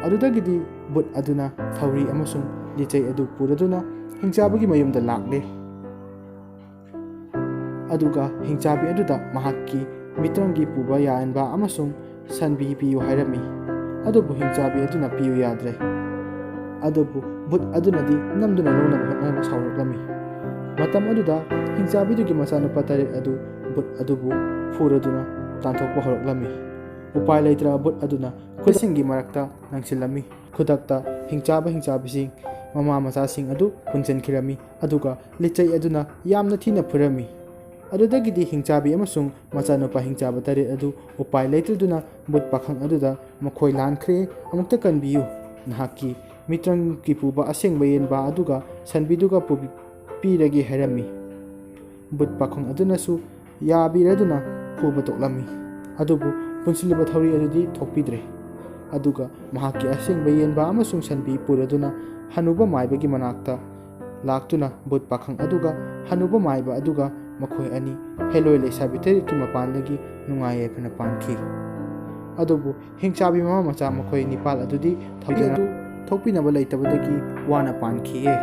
ꯑꯗꯨꯗꯒꯤꯗꯤ ꯕꯨꯠ ꯑꯗꯨꯅ ꯊꯧꯔꯤ ꯑꯃꯁꯨꯡ ꯂꯤꯆꯩ ꯑꯗꯨ ꯄꯨꯔꯗꯨꯅ ꯍꯤꯡꯆꯥꯕꯤꯒꯤ ꯃꯌꯨꯝꯗ ꯂꯥꯛꯂꯦ꯫ ꯑꯗꯨꯒ ꯍꯤꯡꯆꯥꯕꯤ ꯑꯗꯨꯗ ꯃꯍꯥꯛꯀꯤ ꯃꯤꯇ꯭ꯔꯪꯒꯤ ꯄꯨꯕ ꯌꯥꯍꯟꯕ ꯑꯃꯁꯨꯡ ꯁꯟꯕꯤ ꯄꯤꯌꯨ ꯍꯥꯏꯔꯝꯃꯤ꯫ ꯑꯗꯨꯕꯨ ꯍꯤꯡꯆꯥꯕꯤ ꯑꯗꯨꯅ ꯄꯤꯌꯨ ꯌꯥꯗ꯭ꯔꯦ꯫ ꯑꯗꯨꯕꯨ ꯕꯨꯠ ꯑꯗꯨꯅꯗꯤ ꯅꯝꯗꯨꯅ ꯂꯧꯅꯕ ꯍꯣꯠꯅꯕ ꯁꯥꯎꯔꯛꯂꯝꯃꯤ꯫ ꯃꯇꯝ ꯑꯗꯨꯗ ꯍꯤꯡꯆꯥꯕꯤꯗꯨꯒꯤ ꯃꯆꯥꯅꯨꯄꯥ ꯇꯔꯦꯠ ꯑꯗꯨ ꯕꯨꯠ ꯑꯗꯨꯕꯨ ꯐꯨꯔꯗꯨꯅ ꯇꯥꯟꯊꯣꯛꯄ ꯍꯧꯔꯛꯂꯝꯃꯤ꯫ ꯎꯄꯥꯏ ꯂꯩꯇ꯭ꯔꯕ ꯕꯨꯠ ꯑꯗꯨꯅ ꯈꯨꯠꯁꯤꯡꯒꯤ ꯃꯔꯛꯇ ꯂꯪꯁꯤꯜꯂꯝꯃꯤ꯫ ꯈꯨꯗꯛꯇ ꯍꯤꯡꯆꯥꯕ ꯍꯤꯡꯆꯥꯕꯤꯁꯤꯡ ꯃꯃꯥ ꯃꯆꯥꯁꯤꯡ ꯑꯗꯨ ꯄꯨꯟꯁꯤꯟꯈꯤꯔꯝꯃꯤ, ꯑꯗꯨꯒ ꯂꯤꯆꯩ ꯑꯗꯨꯅ ꯌꯥꯝꯅ ꯊꯤꯅ ꯐꯨꯔꯝꯃꯤ꯫ ꯑꯗꯨꯗꯒꯤꯗꯤ ꯍꯤꯡꯆꯥꯕꯤ ꯑꯃꯁꯨꯡ ꯃꯆꯥꯅꯨꯄꯥ ꯍꯤꯡꯆꯥꯕ ꯇꯔꯦꯠ ꯑꯗꯨ ꯎꯄꯥꯏ ꯂꯩꯇꯗꯨꯅ ꯕꯨꯠ ꯄꯥꯈꯪ ꯑꯗꯨꯗ ꯃꯈꯣꯏ ꯂꯥꯟꯈ꯭ꯔꯦ, ꯑꯃꯨꯛꯇ ꯀꯟꯕꯤꯌꯨ, ꯅꯍꯥꯛꯀꯤ ꯃꯤꯇ꯭ꯔꯪꯒꯤ ꯄꯨꯕ ꯑꯁꯦꯡꯕ ꯌꯦꯟꯕꯥ ꯑꯗꯨꯒ ꯁꯟꯕꯤꯗꯨꯒ ꯄꯨꯕꯤ-, ꯄꯤꯔꯒꯦ ꯍꯥꯏꯔꯝꯃꯤ꯫ ꯕꯨꯠ ꯄꯥꯈꯪ ꯑꯗꯨꯅꯁꯨ ꯌꯥꯕꯤꯔꯗꯨꯅ ꯐꯨꯕ ꯇꯣꯛꯂꯝꯃꯤ꯫ ꯑꯗꯨꯕꯨ ꯄꯨꯟꯁꯤꯜꯂꯤꯕ ꯊꯧꯔꯤ ꯑꯗꯨꯗꯤ ꯊꯣꯛꯄꯤꯗ꯭ꯔꯦ꯫ ꯑꯗꯨꯒ ꯃꯍꯥꯛꯀꯤ ꯑꯁꯦꯡꯕ ꯌꯦꯟꯕꯥ ꯑꯃꯁꯨꯡ ꯁꯟꯕꯤ ꯄꯨꯔꯗꯨꯅ ꯍꯅꯨꯕ ꯃꯥꯏꯕꯒꯤ ꯃꯅꯥꯛꯇ ꯂꯥꯛꯇꯨꯅ ꯕꯨꯠ ꯄꯥꯈꯪ ꯑꯗꯨꯒ ꯍꯅꯨꯕ ꯃꯥꯏꯕ ꯑꯗꯨꯒ ꯃꯈꯣꯏ ꯑꯅꯤ ꯍꯦꯂꯣꯏ ꯂꯩꯁꯥꯕꯤ ꯇꯔꯦꯠꯀꯤ ꯃꯄꯥꯟꯗꯒꯤ ꯅꯨꯡꯉꯥꯏ ꯌꯥꯏꯐꯅ ꯄꯥꯟꯈꯤ꯫ ꯑꯗꯨꯕꯨ ꯍꯤꯡꯆꯥꯕꯤ ꯃꯃꯥ ꯃꯆꯥ ꯃꯈꯣꯏ ꯅꯤꯄꯥꯜ ꯑꯗꯨꯗꯤ ꯊꯧꯔꯤ ꯑꯗꯨ ꯊꯣꯛꯄꯤꯅꯕ ꯂꯩꯇꯕꯗꯒꯤ ꯋꯥꯅ ꯄꯥꯟꯈꯤꯌꯦ꯫